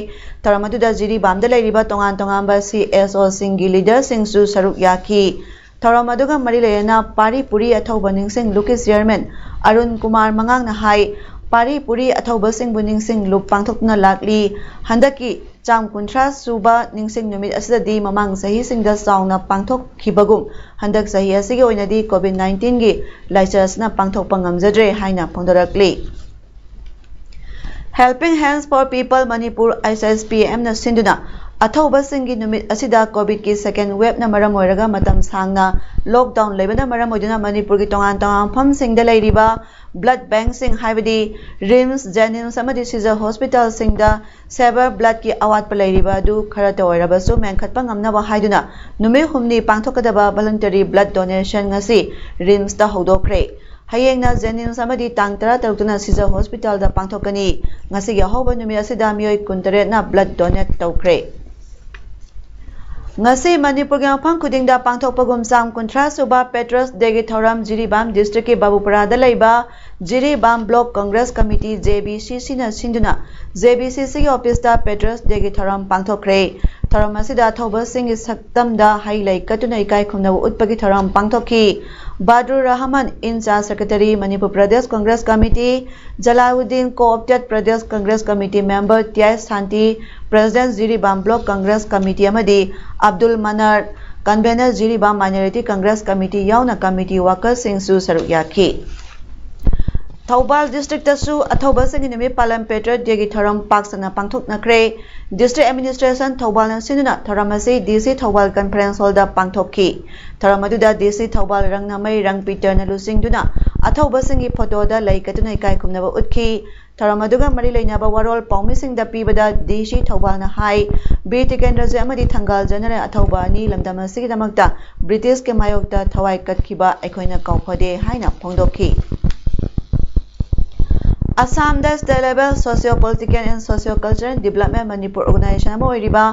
ꯊꯧꯔꯝ ꯑꯗꯨꯗ ꯖꯤꯔꯤꯕꯥꯝꯗ ꯂꯩꯔꯤꯕ ꯇꯣꯉꯥꯟ ꯇꯣꯉꯥꯟꯕ ꯁꯤ ꯑꯦꯁ ꯑꯣꯁꯤꯡꯒꯤ ꯂꯤꯗꯔꯁꯤꯡꯁꯨ ꯁꯔꯨꯛ ꯌꯥꯈꯤ꯫ ꯊꯧꯔꯝ ꯑꯗꯨꯒ ꯃꯔꯤ ꯂꯩꯅꯅ ꯄꯥꯔꯤ ꯄꯨꯔꯤ ꯑꯊꯧꯕ ꯅꯤꯡꯁꯤꯡ ꯂꯨꯞꯀꯤ ꯆꯤꯌꯔꯃꯦꯟ ꯑꯔꯨꯟ ꯀꯨꯃꯥꯔ ꯃꯉꯥꯡꯅ ꯍꯥꯏ, ꯄꯥꯔꯤ ꯄꯨꯔꯤ ꯑꯊꯧꯕꯁꯤꯡꯕꯨ ꯅꯤꯡꯁꯤꯡ ꯂꯨꯞ ꯄꯥꯡꯊꯣꯛꯇꯨꯅ ꯂꯥꯛꯂꯤ꯫ ꯍꯟꯗꯛꯀꯤ ꯆꯥꯝ ꯀꯨꯟꯊ꯭ꯔꯥ ꯁꯨꯕ ꯅꯤꯡꯁꯤꯡ ꯅꯨꯃꯤꯠ ꯑꯁꯤꯗꯗꯤ ꯃꯃꯥꯡ ꯆꯍꯤꯁꯤꯡꯗ ꯆꯥꯎꯅ ꯄꯥꯡꯊꯣꯛꯈꯤꯕꯒꯨꯝ ꯍꯟꯗꯛ ꯆꯍꯤ ꯑꯁꯤꯒꯤ ꯑꯣꯏꯅꯗꯤ ꯀꯣꯚꯤꯗ ꯅꯥꯏꯟꯇꯤꯟꯒꯤ ꯂꯥꯏꯆꯠ ꯑꯁꯤꯅ ꯄꯥꯡꯊꯣꯛꯄ ꯉꯝꯖꯗ꯭ꯔꯦ ꯍꯥꯏꯅ ꯐꯣꯡꯗꯣꯔꯛꯂꯤ꯫ Helping Hands for People Manipur, S S P ꯑꯦꯝꯅ ꯁꯤꯟꯗꯨꯅ ꯑꯊꯧꯕꯁꯤꯡꯒꯤ ꯅꯨꯃꯤꯠ ꯑꯁꯤꯗ ꯀꯣꯚꯤꯗꯀꯤ ꯁꯦꯀꯦꯟ ꯋꯦꯕꯅ ꯃꯔꯝ ꯑꯣꯏꯔꯒ ꯃꯇꯝ ꯁꯥꯡꯅ ꯂꯣꯛꯗꯥꯎꯟ ꯂꯩꯕꯅ ꯃꯔꯝ ꯑꯣꯏꯗꯨꯅ ꯃꯅꯤꯄꯨꯔꯒꯤ ꯇꯣꯉꯥꯟ ꯇꯣꯉꯥꯟꯕ ꯃꯐꯝꯁꯤꯡꯗ ꯂꯩꯔꯤꯕ ꯕ꯭ꯂꯗ ꯕꯦꯡꯁꯤꯡ ꯍꯥꯏꯕꯗꯤ ꯔꯤꯝꯁ, ꯖꯦꯅꯤꯝꯁ ꯑꯃꯗꯤ ꯁꯤꯖ ꯍꯣꯁꯄꯤꯇꯥꯜꯁꯤꯡꯗ ꯁꯦꯕꯔ ꯕ꯭ꯂꯗꯀꯤ ꯑꯋꯥꯠꯄ ꯂꯩꯔꯤꯕ ꯑꯗꯨ ꯈꯔꯇ ꯑꯣꯏꯔꯕꯁꯨ ꯃꯦꯟꯈꯠꯄ ꯉꯝꯅꯕ ꯍꯥꯏꯗꯨꯅ ꯅꯨꯃꯤꯠ ꯍꯨꯝꯅꯤ ꯄꯥꯡꯊꯣꯛꯀꯗꯕ ꯚꯣꯂꯨꯟꯇꯔꯤ ꯕ꯭ꯂꯗ ꯗꯣꯅꯦꯁꯟ ꯉꯁꯤ ꯔꯤꯝꯁꯇ ꯍꯧꯗꯣꯛꯈ꯭ꯔꯦ꯫ ꯍꯌꯦꯡꯅ ꯖꯦꯅꯤꯝꯁ ꯑꯃꯗꯤ ꯇꯥꯡ ꯇꯔꯥꯇꯔꯨꯛꯇꯅ ꯁꯤꯖ ꯍꯣꯁꯄꯤꯇꯥꯜꯗ ꯄꯥꯡꯊꯣꯛꯀꯅꯤ꯫ ꯉꯁꯤꯒꯤ ꯑꯍꯧꯕ ꯅꯨꯃꯤꯠ ꯑꯁꯤꯗ ꯃꯤꯑꯣꯏ ꯀꯨꯟꯇꯔꯦꯠꯅ ꯕ꯭ꯂꯗ ꯗꯣꯅꯦꯠ ꯇꯧꯈ꯭ꯔꯦ꯫ ꯉꯁꯤ ꯃꯅꯤꯄꯨꯔꯒꯤ ꯃꯐꯝ ꯈꯨꯗꯤꯡꯗ ꯄꯥꯡꯊꯣꯛꯄꯒꯨꯝ ꯆꯥꯝ ꯀꯨꯟꯊ꯭ꯔꯥ ꯁꯨꯕ ꯄꯦꯇ꯭ꯔꯁ ꯗꯦꯒꯤ ꯊꯧꯔꯝ ꯖꯤꯔꯤꯕꯥꯝ ꯗꯤꯁꯇ꯭ꯔꯤꯛꯀꯤ ꯕꯥꯕꯨꯄꯨꯔꯥꯗ ꯂꯩꯕ Jiribam block Congress committee, J B C ꯁꯤꯅ ꯁꯤꯟꯗꯨꯅ ꯖꯦ ꯕꯤ ꯁꯤ ꯁꯤꯒꯤ ꯑꯣꯐꯤꯁꯇ ꯄꯦꯇ꯭ꯔꯁ ꯗꯦꯒꯤ ꯊꯧꯔꯝ ꯄꯥꯡꯊꯣꯛꯈ꯭ꯔꯦ꯫ ꯊꯧꯔꯝ ꯑꯁꯤꯗ ꯑꯊꯧꯕꯁꯤꯡꯒꯤ ꯁꯛꯇꯝꯗ ꯍꯩ ꯂꯩ ꯀꯠꯇꯨꯅ ꯏꯀꯥꯏ ꯈꯨꯝꯅꯕ ꯎꯠꯄꯒꯤ ꯊꯧꯔꯝ ꯄꯥꯡꯊꯣꯛꯈꯤ꯫ Badur Rahman, in-charge secretary, Manipur Pradesh Congress committee, Jalauddin, co-opted Pradesh Congress committee member, T I Shanti, president, Jiribam block congress committee ꯑꯃꯗꯤ Abdul ꯃꯅꯥꯔ, convener, Jiribam minority congress committee ꯌꯥꯎꯅ committee workerꯁꯤꯡꯁꯨ ꯁꯔꯨꯛ ꯌꯥꯈꯤ꯫ ꯊꯧꯕꯥꯜ districtꯇꯁꯨ ꯑꯊꯧꯕꯁꯤꯡꯒꯤ ꯅꯨꯃꯤꯠ ꯄꯥꯂꯟ Patriot Dayꯒꯤ ꯊꯧꯔꯝ ꯄꯥꯛ ꯁꯟꯅ ꯄꯥꯡꯊꯣꯛꯅꯈ꯭ꯔꯦ꯫ District administration ꯊꯧꯕꯥꯜꯅ ꯁꯤꯟꯗꯨꯅ ꯊꯧꯔꯝ ꯑꯁꯤ ꯗꯤ ꯁꯤ ꯊꯧꯕꯥꯜ conference hallꯗ ꯄꯥꯡꯊꯣꯛꯈꯤ꯫ ꯊꯧꯔꯝ ꯑꯗꯨꯗ ꯗꯤ ꯁꯤ ꯊꯧꯕꯥꯜ ꯔꯪꯅꯃꯩ ꯔꯪꯄꯤꯇꯔꯅ ꯂꯨꯆꯤꯡꯗꯨꯅ ꯑꯊꯧꯕꯁꯤꯡꯒꯤ photoꯗ ꯂꯩ ꯀꯠꯇꯨꯅ ꯏꯀꯥꯏ ꯈꯨꯝꯅꯕ ꯎꯠꯈꯤ꯫ ꯊꯧꯔꯝ ꯑꯗꯨꯒ ꯃꯔꯤ ꯂꯩꯅꯕ ꯋꯥꯔꯣꯜ ꯄꯥꯎꯃꯤꯁꯤꯡꯗ ꯄꯤꯕꯗ ꯗꯤ ꯁꯤ ꯊꯧꯕꯥꯜꯅ ꯍꯥꯏ, ꯕꯤꯔ ꯇꯤꯀꯦꯟꯗ꯭ꯔꯖꯤꯠ ꯑꯃꯗꯤ ꯊꯪꯒꯥꯜ ꯖꯦꯅꯔꯦꯜ ꯑꯊꯧꯕ ꯑꯅꯤ ꯂꯝꯗꯝ ꯑꯁꯤꯒꯤꯗꯃꯛꯇ ꯕ꯭ꯔꯤꯇꯤꯁꯀꯤ ꯃꯥꯌꯣꯛꯇ ꯊꯋꯥꯏ ꯀꯠꯈꯤꯕ ꯑꯩꯈꯣꯏꯅ ꯀꯥꯎꯐꯗꯦ ꯍꯥꯏꯅ ꯐꯣꯡꯗꯣꯛꯈꯤ꯫ ꯑꯁꯥꯝꯗ state level socio political and socio cultural development Manipur organization ꯑꯃ ꯑꯣꯏꯔꯤꯕ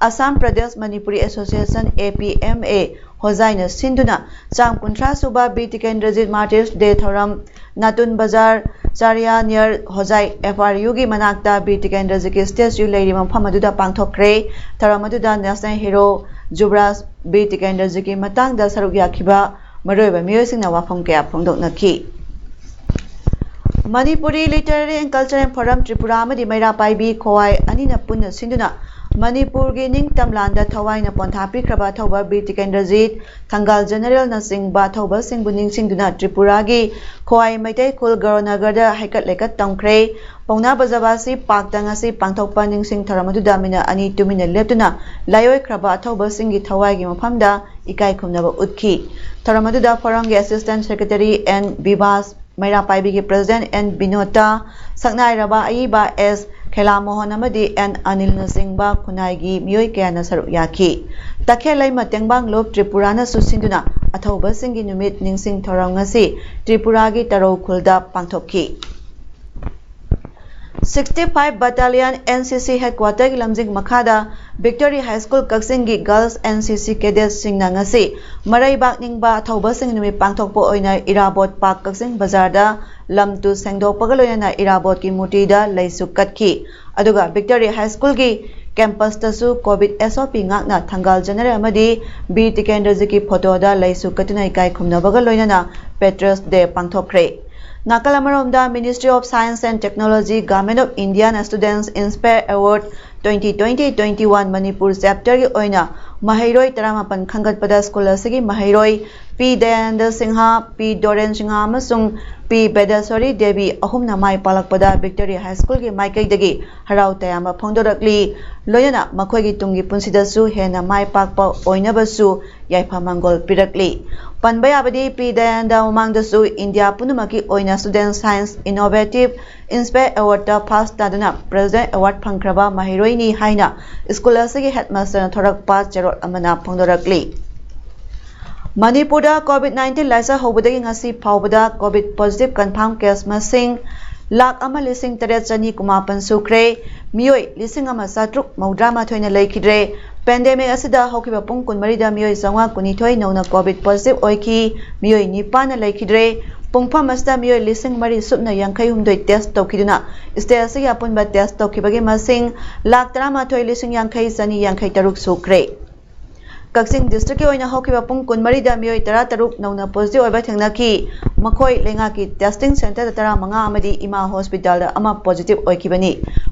Assam Pradesh Manipuri association, A P M A, ꯍꯣꯖꯥꯏꯅ ꯁꯤꯟꯗꯨꯅ ꯆꯥꯝ ꯀꯨꯟꯊ꯭ꯔꯥ ꯁꯨꯕ ꯕꯤꯔ ꯇꯤꯀꯦꯟꯗ꯭ꯔꯖꯤꯠ Martyrs Day ꯊꯧꯔꯝ ꯅꯥꯇꯨꯟ ꯕꯖꯥꯔ ꯆꯥꯔꯤꯌꯥ near ꯍꯣꯖꯥꯏ F R Uꯒꯤ ꯃꯅꯥꯛꯇ ꯕꯤꯔ ꯇꯤꯀꯦꯟꯗ꯭ꯔꯖꯤꯠꯀꯤ statue ꯂꯩꯔꯤꯕ ꯃꯐꯝ ꯑꯗꯨꯗ ꯄꯥꯡꯊꯣꯛꯈ꯭ꯔꯦ꯫ ꯊꯧꯔꯝ ꯑꯗꯨꯗ national hero ꯖꯨꯕꯔꯥꯖ ꯕꯤꯔ ꯇꯤꯀꯦꯟꯗ꯭ꯔꯖꯤꯠꯀꯤ ꯃꯇꯥꯡꯗ ꯁꯔꯨꯛ ꯌꯥꯈꯤꯕ ꯃꯔꯨꯑꯣꯏꯕ ꯃꯤꯑꯣꯏꯁꯤꯡꯅ ꯋꯥꯐꯝ ꯀꯌꯥ ꯐꯣꯡꯗꯣꯛꯅꯈꯤ꯫ Manipuri Literary and Cultural Forum Tripura ꯑꯃꯗꯤ ꯃꯩꯔꯥ ꯄꯥꯏꯕꯤ ꯈꯣꯋꯥꯏ ꯑꯅꯤꯅ ꯄꯨꯟꯅ ꯁꯤꯟꯗꯨꯅ ꯃꯅꯤꯄꯨꯔꯒꯤ ꯅꯤꯡꯇꯝ ꯂꯥꯟꯗ ꯊꯋꯥꯏꯅ ꯄꯣꯟꯊꯥ ꯄꯤꯈ꯭ꯔꯕ ꯑꯊꯧꯕ ꯕꯤꯔ ꯇꯤꯀꯦꯟꯗ꯭ꯔꯖꯤꯠ, ꯊꯪꯒꯥꯜ ꯖꯦꯅꯔꯦꯜꯅꯆꯤꯡꯕ ꯑꯊꯧꯕꯁꯤꯡꯕꯨ ꯅꯤꯡꯁꯤꯡꯗꯨꯅ ꯇ꯭ꯔꯤꯄꯨꯔꯥꯒꯤ ꯈꯣꯋꯥꯏ ꯃꯩꯇꯩ ꯈꯨꯜ ꯒꯧꯔꯅꯒꯔꯗ ꯍꯩꯀꯠ ꯂꯩꯀꯠ ꯇꯝꯈ꯭ꯔꯦ꯫ ꯄꯥꯎꯅꯥ ꯕꯖꯥꯕꯥꯁꯤ ꯄꯥꯛꯇ ꯉꯁꯤ ꯄꯥꯡꯊꯣꯛꯄ ꯅꯤꯡꯁꯤꯡ ꯊꯧꯔꯝ ꯑꯗꯨꯗ ꯃꯤꯅꯠ ꯑꯅꯤ ꯇꯨꯃꯤꯟꯅ ꯂꯦꯞꯇꯨꯅ ꯂꯥꯏꯑꯣꯏꯈ꯭ꯔꯕ ꯑꯊꯧꯕꯁꯤꯡꯒꯤ ꯊꯋꯥꯏꯒꯤ ꯃꯐꯝꯗ ꯏꯀꯥꯏ ꯈꯨꯝꯅꯕ ꯎꯠꯈꯤ꯫ ꯊꯧꯔꯝ ꯑꯗꯨꯗ ꯐꯣꯔꯝꯒꯤ assistant secretary N Bibas, ꯃꯩꯔꯥ ꯄꯥꯏꯕꯤꯒꯤ president N ꯕꯤꯅꯣꯇꯥ, ꯁꯛꯅꯥꯏꯔꯕ ꯑꯏꯕ S ꯈꯦꯂꯥꯃꯣꯍꯟ ꯑꯃꯗꯤ N ꯑꯅꯤꯜꯅꯆꯤꯡꯕ ꯈꯨꯟꯅꯥꯏꯒꯤ ꯃꯤꯑꯣꯏ ꯀꯌꯥꯅ ꯁꯔꯨꯛ ꯌꯥꯈꯤ꯫ ꯇꯈꯦꯜ ꯂꯩꯃ ꯇꯦꯡꯕꯥꯡ ꯂꯨꯞ ꯇ꯭ꯔꯤꯄꯨꯔꯥꯅꯁꯨ ꯁꯤꯟꯗꯨꯅ ꯑꯊꯧꯕꯁꯤꯡꯒꯤ ꯅꯨꯃꯤꯠ ꯅꯤꯡꯁꯤꯡ ꯊꯧꯔꯝ ꯉꯁꯤ ꯇ꯭ꯔꯤꯄꯨꯔꯥꯒꯤ ꯇꯔꯧ ꯈꯨꯜꯗ ꯄꯥꯡꯊꯣꯛꯈꯤ꯫ Sixty five Battalion N C C headquarterꯒꯤ ꯂꯝꯖꯤꯡ ꯃꯈꯥꯗ Victory High School ꯀꯛꯆꯤꯡꯒꯤ Girls N C C cadetꯁꯤꯡꯅ ꯉꯁꯤ ꯃꯔꯩꯕꯥꯛ ꯅꯤꯡꯕ ꯑꯊꯧꯕꯁꯤꯡ ꯅꯨꯃꯤꯠ ꯄꯥꯡꯊꯣꯛꯄ ꯑꯣꯏꯅ ꯏꯔꯥꯕꯣꯠ ꯄꯥꯔꯛ ꯀꯛꯆꯤꯡ ꯕꯖꯥꯔꯗ ꯂꯝ ꯇꯨ ꯁꯦꯡꯗꯣꯛꯄꯒ ꯂꯣꯏꯅꯅ ꯏꯔꯥꯕꯣꯠꯀꯤ ꯃꯨꯔꯇꯤꯗ ꯂꯩꯁꯨ ꯀꯠꯈꯤ꯫ ꯑꯗꯨꯒ Victory High Schoolꯒꯤ ꯀꯦꯝꯄꯁꯇꯁꯨ ꯀꯣꯚꯤꯗ ꯑꯦꯁ ꯑꯣ ꯄꯤ ꯉꯥꯛꯅ ꯊꯪꯒꯥꯜ ꯖꯦꯅꯔꯦꯜ ꯑꯃꯗꯤ ꯕꯤꯔ ꯇꯤꯀꯦꯟꯗ꯭ꯔꯖꯤꯠꯀꯤ ꯐꯣꯇꯣꯗ ꯂꯩꯁꯨ ꯀꯠꯇꯨꯅ ꯏꯀꯥꯏ ꯈꯨꯝꯅꯕꯒ ꯂꯣꯏꯅꯅ ꯄꯦꯇ꯭ꯔꯤꯌꯠꯁ ꯗꯦ ꯄꯥꯡꯊꯣꯛꯈ꯭ꯔꯦ꯫ ꯅꯥꯀꯜ ꯑꯃꯔꯣꯝꯗ, Ministry of Science and Technology, Government of Indiaꯅ Students Inspire Award twenty twenty twenty one Manipur ꯆꯦꯞꯇꯔꯒꯤ ꯑꯣꯏꯅ ꯃꯍꯩꯔꯣꯏ ꯇꯔꯥꯃꯥꯄꯟ ꯈꯟꯒꯠꯄꯗ ꯁ꯭ꯀꯨꯜ ꯑꯁꯤꯒꯤ ꯃꯍꯩꯔꯣꯏ ꯄꯤ ꯗꯌꯥꯅꯟꯗ ꯁꯤꯡꯍ, ꯄꯤ ꯗꯣꯔꯦꯟ ꯁꯤꯡꯍ ꯑꯃꯁꯨꯡ ꯄꯤ ꯕꯦꯗꯦꯁ꯭ꯋꯔꯤ ꯗꯦꯕꯤ ꯑꯍꯨꯝꯅ ꯃꯥꯏ ꯄꯥꯛꯂꯛꯄꯗ ꯕꯤꯛꯇꯣꯔꯤ ꯍꯥꯏ ꯁ꯭ꯀꯨꯜꯒꯤ ꯃꯥꯏꯀꯩꯗꯒꯤ ꯍꯔꯥꯎ ꯇꯌꯥꯝꯕ ꯐꯣꯡꯗꯣꯔꯛꯂꯤ꯫ ꯂꯣꯏꯅꯅ ꯃꯈꯣꯏꯒꯤ ꯇꯨꯡꯒꯤ ꯄꯨꯟꯁꯤꯗꯁꯨ ꯍꯦꯟꯅ ꯃꯥꯏ ꯄꯥꯛꯄ ꯑꯣꯏꯅꯕꯁꯨ ꯌꯥꯏꯐ ꯃꯪꯒꯣꯜ ꯄꯤꯔꯛꯂꯤ꯫ ꯄꯟꯕ ꯌꯥꯕꯗꯤ, ꯄꯤ ꯗꯌꯥꯅꯟꯗ ꯃꯃꯥꯡꯗꯁꯨ ꯏꯟꯗꯤꯌꯥ ꯄꯨꯝꯅꯃꯛꯀꯤ ꯑꯣꯏꯅ Student Science Innovative Inspire Awardꯇ first ꯇꯥꯗꯨꯅ President Award ꯐꯪꯈ꯭ꯔꯕ ꯃꯍꯩꯔꯣꯏꯅꯤ ꯍꯥꯏꯅ ꯁ꯭ꯀꯨꯜ ꯑꯁꯤꯒꯤ ꯍꯦꯗꯃꯥꯁꯇꯔꯅ ꯊꯣꯔꯛꯄ ꯆꯦꯔꯣꯜ ꯑꯃꯅ ꯐꯣꯡꯗꯣꯔꯛꯂꯤ꯫ ꯃꯅꯤꯄꯨꯔꯗ ꯀꯣꯚꯤꯗ ꯅꯥꯏꯟꯇꯤꯟ ꯂꯥꯏꯆꯠ ꯍꯧꯕꯗꯒꯤ ꯉꯁꯤ ꯐꯥꯎꯕꯗ ꯀꯣꯚꯤꯗ positive confirm case ꯃꯁꯤꯡ ꯂꯥꯈ ꯑꯃ ꯂꯤꯁꯤꯡ ꯇꯔꯦꯠ ꯆꯅꯤ ꯀꯨꯟꯃꯥꯄꯟ ꯁꯨꯈ꯭ꯔꯦ꯫ ꯃꯤꯑꯣꯏ ꯂꯤꯁꯤꯡ ꯑꯃ ꯆꯥꯇ꯭ꯔꯨꯛ ꯃꯧꯗ꯭ꯔꯥ ꯃꯥꯊꯣꯏꯅ ꯂꯩꯈꯤꯗ꯭ꯔꯦ꯫ Pandemic ꯑꯁꯤꯗ ꯍꯧꯈꯤꯕ ꯄꯨꯡ ꯀꯨꯟꯃꯔꯤꯗ ꯃꯤꯑꯣꯏ ꯆꯥꯝꯃꯉꯥ ꯀꯨꯟꯅꯤꯊꯣꯏ ꯅꯧꯅ ꯀꯣꯚꯤꯗ positive ꯑꯣꯏꯈꯤ꯫ ꯃꯤꯑꯣꯏ ꯅꯤꯄꯥꯟꯅ ꯂꯩꯈꯤꯗ꯭ꯔꯦ꯫ ꯄꯨꯡꯐꯝ ꯑꯁꯤꯗ ꯃꯤꯑꯣꯏ ꯂꯤꯁꯤꯡ ꯃꯔꯤ ꯁꯨꯞꯅ ꯌꯥꯡꯈꯩ ꯍꯨꯝꯗꯣꯏ test ꯇꯧꯈꯤꯗꯨꯅ state ꯑꯁꯤꯒꯤ ꯑꯄꯨꯟꯕ test ꯇꯧꯈꯤꯕꯒꯤ ꯃꯁꯤꯡ ꯂꯥꯈ ꯇꯔꯥꯃꯥꯊꯣꯏ ꯂꯤꯁꯤꯡ ꯌꯥꯡꯈꯩ ꯆꯅꯤ ꯌꯥꯡꯈꯩ ꯇꯔꯨꯛ ꯁꯨꯈ꯭ꯔꯦ꯫ ꯀꯛꯆꯤꯡ districtꯀꯤ ꯑꯣꯏꯅ ꯍꯧꯈꯤꯕ ꯄꯨꯡ ꯀꯨꯟꯃꯔꯤꯗ ꯃꯤꯑꯣꯏ ꯇꯔꯥꯇꯔꯨꯛ ꯅꯧꯅ positive ꯑꯣꯏꯕ ꯊꯦꯡꯅꯈꯤ꯫ ꯃꯈꯣꯏ ꯂꯩꯉꯥꯛꯀꯤ testing centreꯗ ꯇꯔꯥꯃꯉꯥ ꯑꯃꯗꯤ ꯏꯃꯥ hospitalꯗ ꯑꯃ positive ꯑꯣꯏꯈꯤꯕꯅꯤ꯫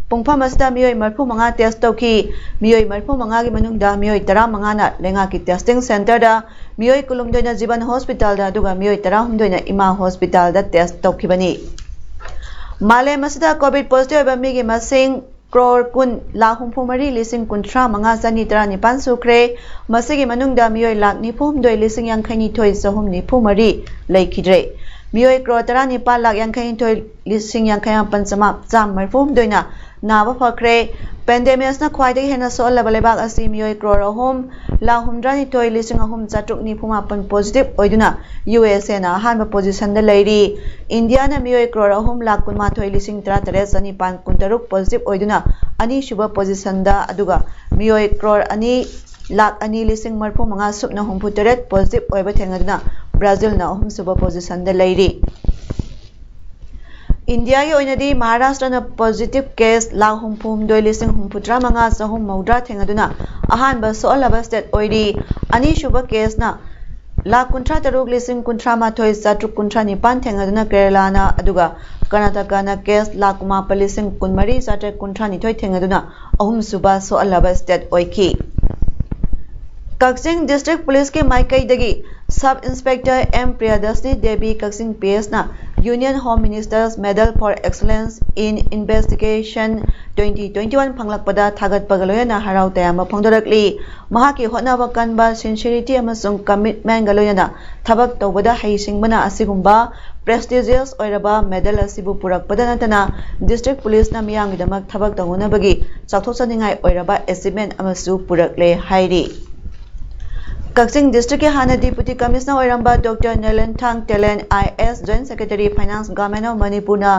ꯄꯨꯡꯐꯝ ꯑꯁꯤꯗ ꯃꯤꯑꯣꯏ ꯃꯔꯤꯐꯨꯃꯉꯥ test ꯇꯧꯈꯤ꯫ ꯃꯤꯑꯣꯏ ꯃꯔꯤꯐꯨꯃꯉꯥꯒꯤ ꯃꯅꯨꯡꯗ ꯃꯤꯑꯣꯏ ꯇꯔꯥꯃꯉꯥꯅ ꯂꯩꯉꯥꯛꯀꯤ testing centreꯗ, ꯃꯤꯑꯣꯏ ꯀꯨꯟꯍꯨꯝꯗꯣꯏꯅ ꯖꯤꯕꯟ hospitalꯗ, ꯑꯗꯨꯒ ꯃꯤꯑꯣꯏ ꯇꯔꯥꯍꯨꯝꯗꯣꯏꯅ ꯏꯃꯥ hospitalꯗ test ꯇꯧꯈꯤꯕꯅꯤ꯫ ꯃꯥꯂꯦꯝ ꯑꯁꯤꯗ ꯀꯣꯚꯤꯗ positive ꯑꯣꯏꯕ ꯃꯤꯒꯤ ꯃꯁꯤꯡ ꯀ꯭ꯔꯣꯔ ꯀꯨꯟ ꯂꯥꯈ ꯍꯨꯝꯐꯨ ꯃꯔꯤ ꯂꯤꯁꯤꯡ ꯀꯨꯟꯊ꯭ꯔꯥ ꯃꯉꯥ ꯆꯅꯤ ꯇꯔꯥꯅꯤꯄꯥꯟ ꯁꯨꯈ꯭ꯔꯦ꯫ ꯃꯁꯤꯒꯤ ꯃꯅꯨꯡꯗ ꯃꯤꯑꯣꯏ ꯂꯥꯈ ꯅꯤꯐꯨ ꯍꯨꯝꯗꯣꯏ ꯂꯤꯁꯤꯡ ꯌꯥꯡꯈꯩ ꯅꯤꯊꯣꯏ ꯆꯍꯨꯝ ꯅꯤꯐꯨ ꯃꯔꯤ ꯂꯩꯈꯤꯗ꯭ꯔꯦ꯫ ꯃꯤꯑꯣꯏ ꯀ꯭ꯔꯣꯔ ꯇꯔꯥꯅꯤꯄꯥꯜ ꯂꯥꯈ ꯌꯥꯡꯈꯩ ꯅꯤꯊꯣꯏ ꯂꯤꯁꯤꯡ ꯌꯥꯡꯈꯩ ꯃꯥꯄꯟ ꯆꯥꯝꯃꯉꯥ ꯆꯥꯝꯃ ꯃꯔꯤꯐꯨ ꯍꯨꯝꯗꯣꯏꯅ ꯅꯥꯕ ꯐꯈ꯭ꯔꯦ꯫ Pandemic ꯑꯁꯤꯅ ꯈ꯭ꯋꯥꯏꯗꯒꯤ ꯍꯦꯟꯅ ꯁꯣꯛꯍꯜꯂꯕ ꯂꯩꯕꯥꯛ ꯑꯁꯤ ꯃꯤꯑꯣꯏ ꯀ꯭ꯔꯣꯔ ꯑꯍꯨꯝ ꯂꯥꯈ ꯍꯨꯝꯗ꯭ꯔꯥꯅꯤꯊꯣꯏ ꯂꯤꯁꯤꯡ ꯑꯍꯨꯝ ꯆꯥꯇ꯭ꯔꯨꯛ ꯅꯤꯐꯨ ꯃꯥꯄꯟ positive ꯑꯣꯏꯗꯨꯅ ꯌꯨ ꯑꯦꯁ ꯑꯦꯅ ꯑꯍꯥꯟꯕ positionꯗ ꯂꯩꯔꯤ꯫ ꯏꯟꯗꯤꯌꯥꯅ ꯃꯤꯑꯣꯏ ꯀ꯭ꯔꯣꯔ ꯑꯍꯨꯝ ꯂꯥꯈ ꯀꯨꯟꯃꯥꯊꯣꯏ ꯂꯤꯁꯤꯡ ꯇꯔꯥꯇꯔꯦꯠ ꯆꯅꯤꯄꯥꯟ ꯀꯨꯟꯇꯔꯨꯛ positive ꯑꯣꯏꯗꯨꯅ ꯑꯅꯤꯁꯨꯕ positionꯗ, ꯑꯗꯨꯒ ꯃꯤꯑꯣꯏ ꯀ꯭ꯔꯣꯔ ꯑꯅꯤ ꯂꯥꯈ ꯑꯅꯤ ꯂꯤꯁꯤꯡ ꯃꯔꯤꯐꯨ ꯃꯉꯥ ꯁꯨꯞꯅ ꯍꯨꯝꯐꯨ ꯇꯔꯦꯠ positive ꯑꯣꯏꯕ ꯊꯦꯡꯅꯗꯨꯅ ꯕ꯭ꯔꯥꯖꯤꯜꯅ ꯑꯍꯨꯝꯁꯨꯕ positionꯗ ꯂꯩꯔꯤ꯫ ꯏꯟꯗꯤꯌꯥꯒꯤ ꯑꯣꯏꯅꯗꯤ ꯃꯍꯥꯔꯥꯁꯇ꯭ꯔꯅ positive case ꯂꯥꯈ ꯍꯨꯝꯐꯨ ꯍꯨꯝꯗꯣꯏ ꯂꯤꯁꯤꯡ ꯍꯨꯝꯐꯨ ꯇꯔꯥ ꯃꯉꯥ ꯆꯍꯨꯝ ꯃꯧꯗ꯭ꯔꯥ ꯊꯦꯡꯅꯗꯨꯅ ꯑꯍꯥꯟꯕ ꯁꯣꯛꯍꯜꯂꯕ state ꯑꯣꯏꯔꯤ꯫ ꯑꯅꯤꯁꯨꯕ caseꯅ ꯂꯥꯈ ꯀꯨꯟꯊ꯭ꯔꯥ ꯇꯔꯨꯛ ꯂꯤꯁꯤꯡ ꯀꯨꯟꯊ꯭ꯔꯥ ꯃꯥꯊꯣꯏ ꯆꯥꯇ꯭ꯔꯨꯛ ꯀꯨꯟꯊ꯭ꯔꯥ ꯅꯤꯄꯥꯟ ꯊꯦꯡꯅꯗꯨꯅ ꯀꯦꯔꯂꯥꯅ, ꯑꯗꯨꯒ ꯀꯔꯅꯥꯇꯀꯥꯅ case ꯂꯥꯈ ꯀꯨꯟꯃꯥꯄꯟ ꯂꯤꯁꯤꯡ ꯀꯨꯟꯃꯔꯤ ꯆꯥꯇ꯭ꯔꯦꯠ ꯀꯨꯟꯊ꯭ꯔꯥ ꯅꯤꯊꯣꯏ ꯊꯦꯡꯅꯗꯨꯅ ꯑꯍꯨꯝꯁꯨꯕ ꯁꯣꯛꯍꯜꯂꯕ state ꯑꯣꯏꯈꯤ꯫ ꯀꯛꯆꯤꯡ District Policeꯀꯤ ꯃꯥꯏꯀꯩꯗꯒꯤ Sub Inspector M Priyadarshini Devi, Kakching PSꯅ Union Home Minister's Medal for Excellence in Investigation twenty twenty-one ꯐꯪꯂꯛꯄꯗ ꯊꯥꯒꯠꯄꯒ ꯂꯣꯏꯅꯅ ꯍꯔꯥꯎ ꯇꯌꯥꯝꯕ ꯐꯣꯡꯗꯣꯔꯛꯂꯤ꯫ ꯃꯍꯥꯛꯀꯤ ꯍꯣꯠꯅꯕ ꯀꯟꯕ, sincerity ꯑꯃꯁꯨꯡ commitmentꯒ ꯂꯣꯏꯅꯅ ꯊꯕꯛ ꯇꯧꯕꯗ ꯍꯩꯁꯤꯡꯕꯅ ꯑꯁꯤꯒꯨꯝꯕ prestigious ꯑꯣꯏꯔꯕ medal ꯑꯁꯤꯕꯨ ꯄꯨꯔꯛꯄꯗ ꯅꯠꯇꯅ District Policeꯅ ꯃꯤꯌꯥꯝꯒꯤꯗꯃꯛ ꯊꯕꯛ ꯇꯧꯅꯅꯕꯒꯤ ꯆꯥꯎꯊꯣꯛꯆꯅꯤꯡꯉꯥꯏ ꯑꯣꯏꯔꯕ achievement ꯑꯃꯁꯨ ꯄꯨꯔꯛꯂꯦ ꯍꯥꯏꯔꯤ꯫ ꯀꯛꯆꯤꯡ Districtꯀꯤ ꯍꯥꯟꯅ Deputy Commissioner ꯑꯣꯏꯔꯝꯕ Doctor Nelenthang Telen, IAS, Joint Secretary Finance, Government of Manipurꯅ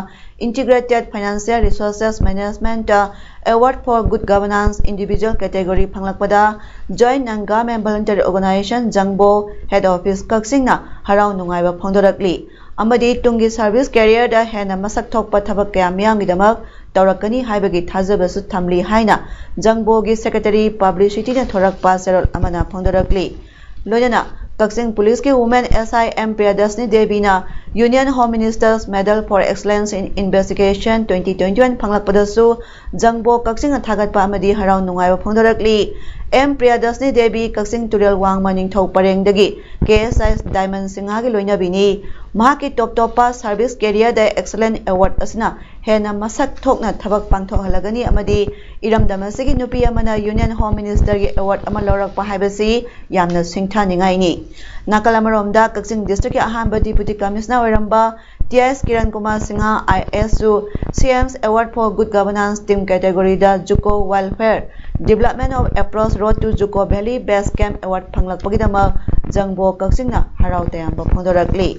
Integrated Financial Resources Managementꯇ Award for Good Governance Individual Category ꯐꯪꯂꯛꯄꯗ Joint Non-Government Voluntary Organization ꯖꯪꯕꯣ Head Office ꯀꯛꯆꯤꯡꯅ ꯍꯔꯥꯎ ꯅꯨꯡꯉꯥꯏꯕ ꯐꯣꯡꯗꯣꯔꯛꯂꯤ ꯑꯃꯗꯤ ꯇꯨꯡꯒꯤ service careerꯗ ꯍꯦꯟꯅ ꯃꯁꯛ ꯊꯣꯛꯄ ꯊꯕꯛ ꯀꯌꯥ ꯃꯤꯌꯥꯝꯒꯤꯗꯃꯛ ꯇꯧꯔꯛꯀꯅꯤ ꯍꯥꯏꯕꯒꯤ ꯊꯥꯖꯕꯁꯨ ꯊꯝꯂꯤ ꯍꯥꯏꯅ ꯖꯪꯕꯣꯒꯤ Secretary Publicityꯅ ꯊꯣꯔꯛꯄ ꯆꯦꯔꯣꯜ ꯑꯃꯅ ꯐꯣꯡꯗꯣꯔꯛꯂꯤ꯫ ꯂꯣꯏꯅꯅ ꯀꯛꯆꯤꯡ Policeꯀꯤ Women SI M Priyadarshini ꯗꯦꯕꯤꯅ Union Home Minister's Medal for Excellence in Investigation twenty twenty-one ꯐꯪꯂꯛꯄꯗꯁꯨ ꯖꯪꯕꯣ ꯀꯛꯆꯤꯡꯅ ꯊꯥꯒꯠꯄ ꯑꯃꯗꯤ ꯍꯔꯥꯎ ꯅꯨꯡꯉꯥꯏꯕ ꯐꯣꯡꯗꯣꯔꯛꯂꯤ꯫ M ꯄ꯭ꯔꯤꯌꯥꯗꯔꯁꯤꯅꯤ ꯗꯦꯕꯤ ꯀꯛꯆꯤꯡ ꯇꯨꯔꯦꯜ ꯋꯥꯡꯃ ꯅꯤꯡꯊꯧ ꯄꯔꯦꯡꯗꯒꯤ KSI Diamond ꯁꯤꯡꯍꯥꯒꯤ ꯂꯣꯏꯅꯕꯤꯅꯤ꯫ ꯃꯍꯥꯛꯀꯤ ꯇꯣꯞ ꯇꯣꯞꯄ service careerꯗ excellent award ꯑꯁꯤꯅ ꯍꯦꯟꯅ ꯃꯁꯛ ꯊꯣꯛꯅ ꯊꯕꯛ ꯄꯥꯡꯊꯣꯛꯍꯜꯂꯒꯅꯤ ꯑꯃꯗꯤ ꯏꯔꯝꯗꯝ ꯑꯁꯤꯒꯤ ꯅꯨꯄꯤ ꯑꯃꯅ Union Home Ministerꯒꯤ award ꯑꯃ ꯂꯧꯔꯛꯄ ꯍꯥꯏꯕꯁꯤ ꯌꯥꯝꯅ ꯁꯤꯡꯊꯥꯅꯤꯡꯉꯥꯏꯅꯤ꯫ ꯅꯥꯀꯜ ꯑꯃꯔꯣꯝꯗ ꯀꯛꯆꯤꯡ Districtꯀꯤ ꯑꯍꯥꯟꯕ Deputy Commissioner ꯑꯣꯏꯔꯝꯕ T S Kiran Kumar Singh IASꯁꯨ CM's Award for Good Governance Team categoryꯗ JUCO Welfare Development of Approach Road to JUCO Valley Base Camp Award ꯐꯪꯂꯛꯄꯒꯤꯗꯃꯛ ꯖꯪꯕꯣ ꯀꯛꯆꯤꯡꯅ ꯍꯔꯥꯎ ꯇꯌꯥꯝꯕ ꯐꯣꯡꯗꯣꯔꯛꯂꯤ꯫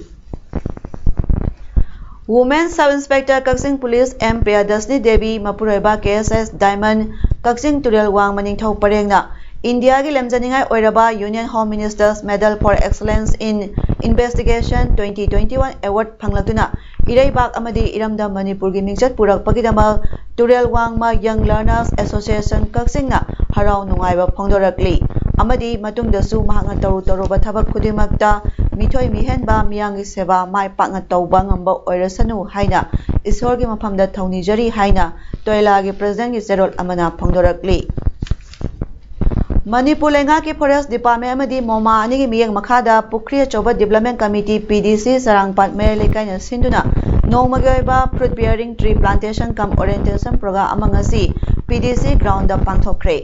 Women Sub Inspector ꯀꯛꯆꯤꯡ Police M ꯄ꯭ꯔꯤꯌꯥꯗꯔꯁꯤꯅꯤ ꯗꯦꯕꯤ, ꯃꯄꯨꯔꯣꯏꯕ KSI Diamond, ꯀꯛꯆꯤꯡ ꯇꯨꯔꯦꯜ ꯋꯥꯡꯃ ꯅꯤꯡꯊꯧ ꯄꯔꯦꯡꯅ ꯏꯟꯗꯤꯌꯥꯒꯤ ꯂꯦꯝꯖꯅꯤꯡꯉꯥꯏ ꯑꯣꯏꯔꯕ Union Home Minister's Medal for Excellence in Investigation twenty twenty-one Award ꯐꯪꯂꯛꯇꯨꯅ ꯏꯔꯩꯕꯥꯛ ꯑꯃꯗꯤ ꯏꯔꯝꯗꯝ ꯃꯅꯤꯄꯨꯔꯒꯤ ꯃꯤꯡꯆꯠ ꯄꯨꯔꯛꯄꯒꯤꯗꯃꯛ ꯇꯨꯔꯦꯜ ꯋꯥꯡꯃ Young Learners Association ꯀꯛꯆꯤꯡꯅ ꯍꯔꯥꯎ ꯅꯨꯡꯉꯥꯏꯕ ꯐꯣꯡꯗꯣꯔꯛꯂꯤ ꯑꯃꯗꯤ ꯃꯇꯨꯡꯗꯁꯨ ꯃꯍꯥꯛꯅ ꯇꯧꯔꯨ ꯇꯧꯔꯨꯕ ꯊꯕꯛ ꯈꯨꯗꯤꯡꯃꯛꯇ ꯃꯤꯊꯣꯏ ꯃꯤꯍꯦꯟꯕ ꯃꯤꯌꯥꯝꯒꯤ ꯁꯦꯕꯥ ꯃꯥꯏ ꯄꯥꯛꯅ ꯇꯧꯕ ꯉꯝꯕ ꯑꯣꯏꯔꯁꯅꯨ ꯍꯥꯏꯅ ꯏꯁꯣꯔꯒꯤ ꯃꯐꯝꯗ ꯊꯧꯅꯤꯖꯔꯤ ꯍꯥꯏꯅ ꯇꯣꯏꯂꯥꯒꯤ ꯄ꯭ꯔꯦꯁꯤꯗꯦꯟꯒꯤ ꯆꯦꯔꯣꯜ ꯑꯃꯅ ꯐꯣꯡꯗꯣꯔꯛꯂꯤ꯫ ꯃꯅꯤꯄꯨꯔ ꯂꯩꯉꯥꯛꯀꯤ ꯐꯣꯔꯦꯁ ꯗꯤꯄꯥꯔꯠꯃꯦꯟ ꯑꯃꯗꯤ ꯃꯣꯃꯥ ꯑꯅꯤꯒꯤ ꯃꯤꯠꯌꯦꯡ ꯃꯈꯥꯗ ꯄꯨꯈ꯭ꯔꯤ ꯑꯆꯧꯕ ꯗꯤꯕ꯭ꯂꯞꯃꯦꯟ ꯀꯃꯤꯇꯤ, ꯄꯤ ꯗꯤ ꯁꯤ, ꯆꯔꯥꯡꯄꯥꯠ ꯃꯌꯥꯏ ꯂꯩꯀꯥꯏꯅ ꯁꯤꯟꯗꯨꯅ ꯅꯣꯡꯃꯒꯤ ꯑꯣꯏꯕ fruit bearing tree plantation cum orientation program ꯑꯃ ꯉꯁꯤ ꯄꯤ ꯗꯤ ꯁꯤ ground ꯄꯥꯡꯊꯣꯛꯈ꯭ꯔꯦ꯫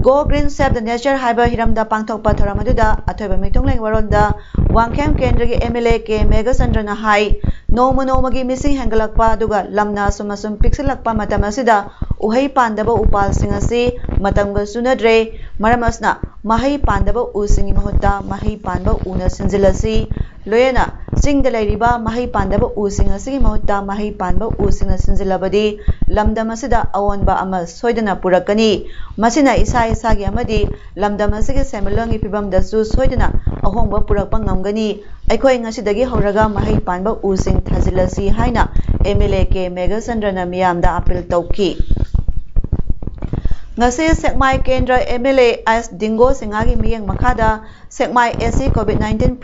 Go Green Save the Nature ꯍꯥꯏꯕ ꯍꯤꯔꯝꯗ ꯄꯥꯡꯊꯣꯛꯄ ꯊꯧꯔꯝ ꯑꯗꯨꯗ ꯑꯊꯣꯏꯕ ꯃꯤꯊꯨꯡꯂꯦꯟ ꯋꯥꯔꯣꯜꯗ ꯋꯥꯡꯈꯦꯝ ꯀꯦꯟꯗ꯭ꯔꯒꯤ ꯑꯦꯝ ꯑꯦꯜ ꯑꯦ ꯀꯦ ꯃꯦꯘꯆꯟꯗ꯭ꯔꯅ ꯍꯥꯏ, ꯅꯣꯡꯃ ꯅꯣꯡꯃꯒꯤ ꯃꯤꯁꯤꯡ ꯍꯦꯟꯒꯠꯂꯛꯄ ꯑꯗꯨꯒ ꯂꯝꯅ ꯑꯁꯨꯝ ꯑꯁꯨꯝ ꯄꯤꯛꯁꯤꯜꯂꯛꯄ ꯃꯇꯝ ꯑꯁꯤꯗ ꯎꯍꯩ ꯄꯥꯟꯗꯕ ꯎꯄꯥꯜꯁꯤꯡ ꯑꯁꯤ ꯃꯇꯝꯒ ꯆꯨꯅꯗ꯭ꯔꯦ꯫ ꯃꯔꯝ ꯑꯁꯤꯅ ꯃꯍꯩ ꯄꯥꯟꯗꯕ ꯎꯁꯤꯡꯒꯤ ꯃꯍꯨꯠꯇ ꯃꯍꯩ ꯄꯥꯟꯕ ꯎꯅ ꯁꯤꯟꯖꯤꯜꯂꯁꯤ꯫ ꯂꯣꯏꯅꯅ ꯆꯤꯡꯗ ꯂꯩꯔꯤꯕ ꯃꯍꯩ ꯄꯥꯟꯗꯕ ꯎꯁꯤꯡ ꯑꯁꯤꯒꯤ ꯃꯍꯨꯠꯇ ꯃꯍꯩ ꯄꯥꯟꯕ ꯎꯁꯤꯡꯅ ꯁꯤꯟꯖꯤꯜꯂꯕꯗꯤ ꯂꯝꯗꯝ ꯑꯁꯤꯗ ꯑꯑꯣꯟꯕ ꯑꯃ ꯁꯣꯏꯗꯅ ꯄꯨꯔꯛꯀꯅꯤ꯫ ꯃꯁꯤꯅ ꯏꯁꯥ ꯏꯁꯥꯒꯤ ꯑꯃꯗꯤ ꯂꯝꯗꯝ ꯑꯁꯤꯒꯤ ꯁꯦꯟꯃꯤꯠꯂꯣꯟꯒꯤ ꯐꯤꯕꯝꯗꯁꯨ ꯁꯣꯏꯗꯅ ꯑꯍꯣꯡꯕ ꯄꯨꯔꯛꯄ ꯉꯝꯒꯅꯤ꯫ ꯑꯩꯈꯣꯏ ꯉꯁꯤꯗꯒꯤ ꯍꯧꯔꯒ ꯃꯍꯩ ꯄꯥꯟꯕ ꯎꯁꯤꯡ ꯊꯥꯖꯤꯜꯂꯁꯤ ꯍꯥꯏꯅ ꯑꯦꯝ ꯑꯦꯜ ꯑꯦ ꯀꯦ ꯃꯦꯘꯆꯟꯗ꯭ꯔꯅ ꯃꯤꯌꯥꯝꯗ ꯑꯥꯄꯤꯜ ꯇꯧꯈꯤ꯫ ꯉꯁꯤ ꯁꯦꯛꯃꯥꯏ ꯀꯦꯟꯗ꯭ꯔ ꯑꯦꯝ ꯑꯦꯜ ꯑꯦ ꯑꯦꯁ ꯗꯤꯡꯒꯣ ꯁꯤꯡꯍꯒꯤ ꯃꯤꯠꯌꯦꯡ ꯃꯈꯥꯗ ꯁꯦꯛꯃꯥꯏ ꯑꯦ ꯁꯤ COVID nineteen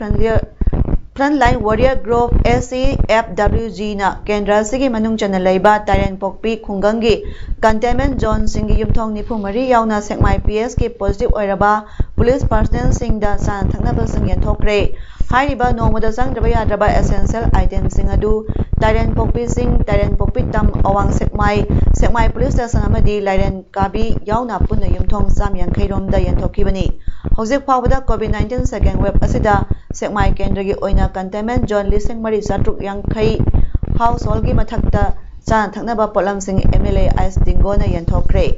Frontline Warrior Group, A C F W G ꯅ ꯀꯦꯟꯗ꯭ꯔ ꯑꯁꯤꯒꯤ ꯃꯅꯨꯡ ꯆꯟꯅ ꯂꯩꯕ ꯇꯥꯏꯔꯦꯟꯄꯣꯛꯄꯤ ꯈꯨꯡꯒꯪꯒꯤ containment zoneꯁꯤꯡꯒꯤ ꯌꯨꯝꯊꯣꯡ ꯅꯤꯐꯨ ꯃꯔꯤ ꯌꯥꯎꯅ ꯁꯦꯛꯃꯥꯏ P S ꯀꯤ positive ꯑꯣꯏꯔꯕ police personnelꯁꯤꯡꯗ ꯆꯥꯅ ꯊꯛꯅꯕꯁꯤꯡ ꯌꯦꯟꯊꯣꯛꯈ꯭ꯔꯦ꯫ ꯍꯥꯏꯔꯤꯕ ꯅꯣꯡꯃꯗ ꯆꯪꯗ꯭ꯔꯕ ꯌꯥꯗ꯭ꯔꯕ essential itemꯁꯤꯡ ꯑꯗꯨ ꯇꯥꯏꯔꯦꯟꯄꯣꯛꯄꯤꯁꯤꯡ, ꯇꯥꯏꯔꯦꯟꯄꯣꯛꯄꯤ ꯇꯝ, ꯑꯋꯥꯡ ꯁꯦꯛꯃꯥꯏ, ꯁꯦꯛꯃꯥꯏ police station ꯑꯃꯗꯤ ꯂꯥꯏꯔꯦꯟ ꯀꯥꯕꯤ ꯌꯥꯎꯅ ꯄꯨꯟꯅ ꯌꯨꯝꯊꯣꯡ ꯆꯥꯝ ꯌꯥꯡꯈꯩ ꯔꯣꯝꯗ ꯌꯦꯟꯊꯣꯛꯈꯤꯕꯅꯤ꯫ ꯍꯧꯖꯤꯛ ꯐꯥꯎꯕꯗ COVID nineteen second wave ꯑꯁꯤꯗ ꯁꯦꯛꯃꯥꯏ ꯀꯦꯟꯗ꯭ꯔꯒꯤ ꯑꯣꯏꯅ containment zone ꯂꯤꯁꯤꯡ ꯃꯔꯤ ꯆꯥꯇ꯭ꯔꯨꯛ ꯌꯥꯡꯈꯩ, householdꯒꯤ ꯃꯊꯛꯇ ꯆꯥꯅ ꯊꯛꯅꯕ ꯄꯣꯠꯂꯝꯁꯤꯡ M L A ꯑꯥꯏꯁ ꯗꯤꯡꯒꯣꯅ ꯌꯦꯟꯊꯣꯛꯈ꯭ꯔꯦ꯫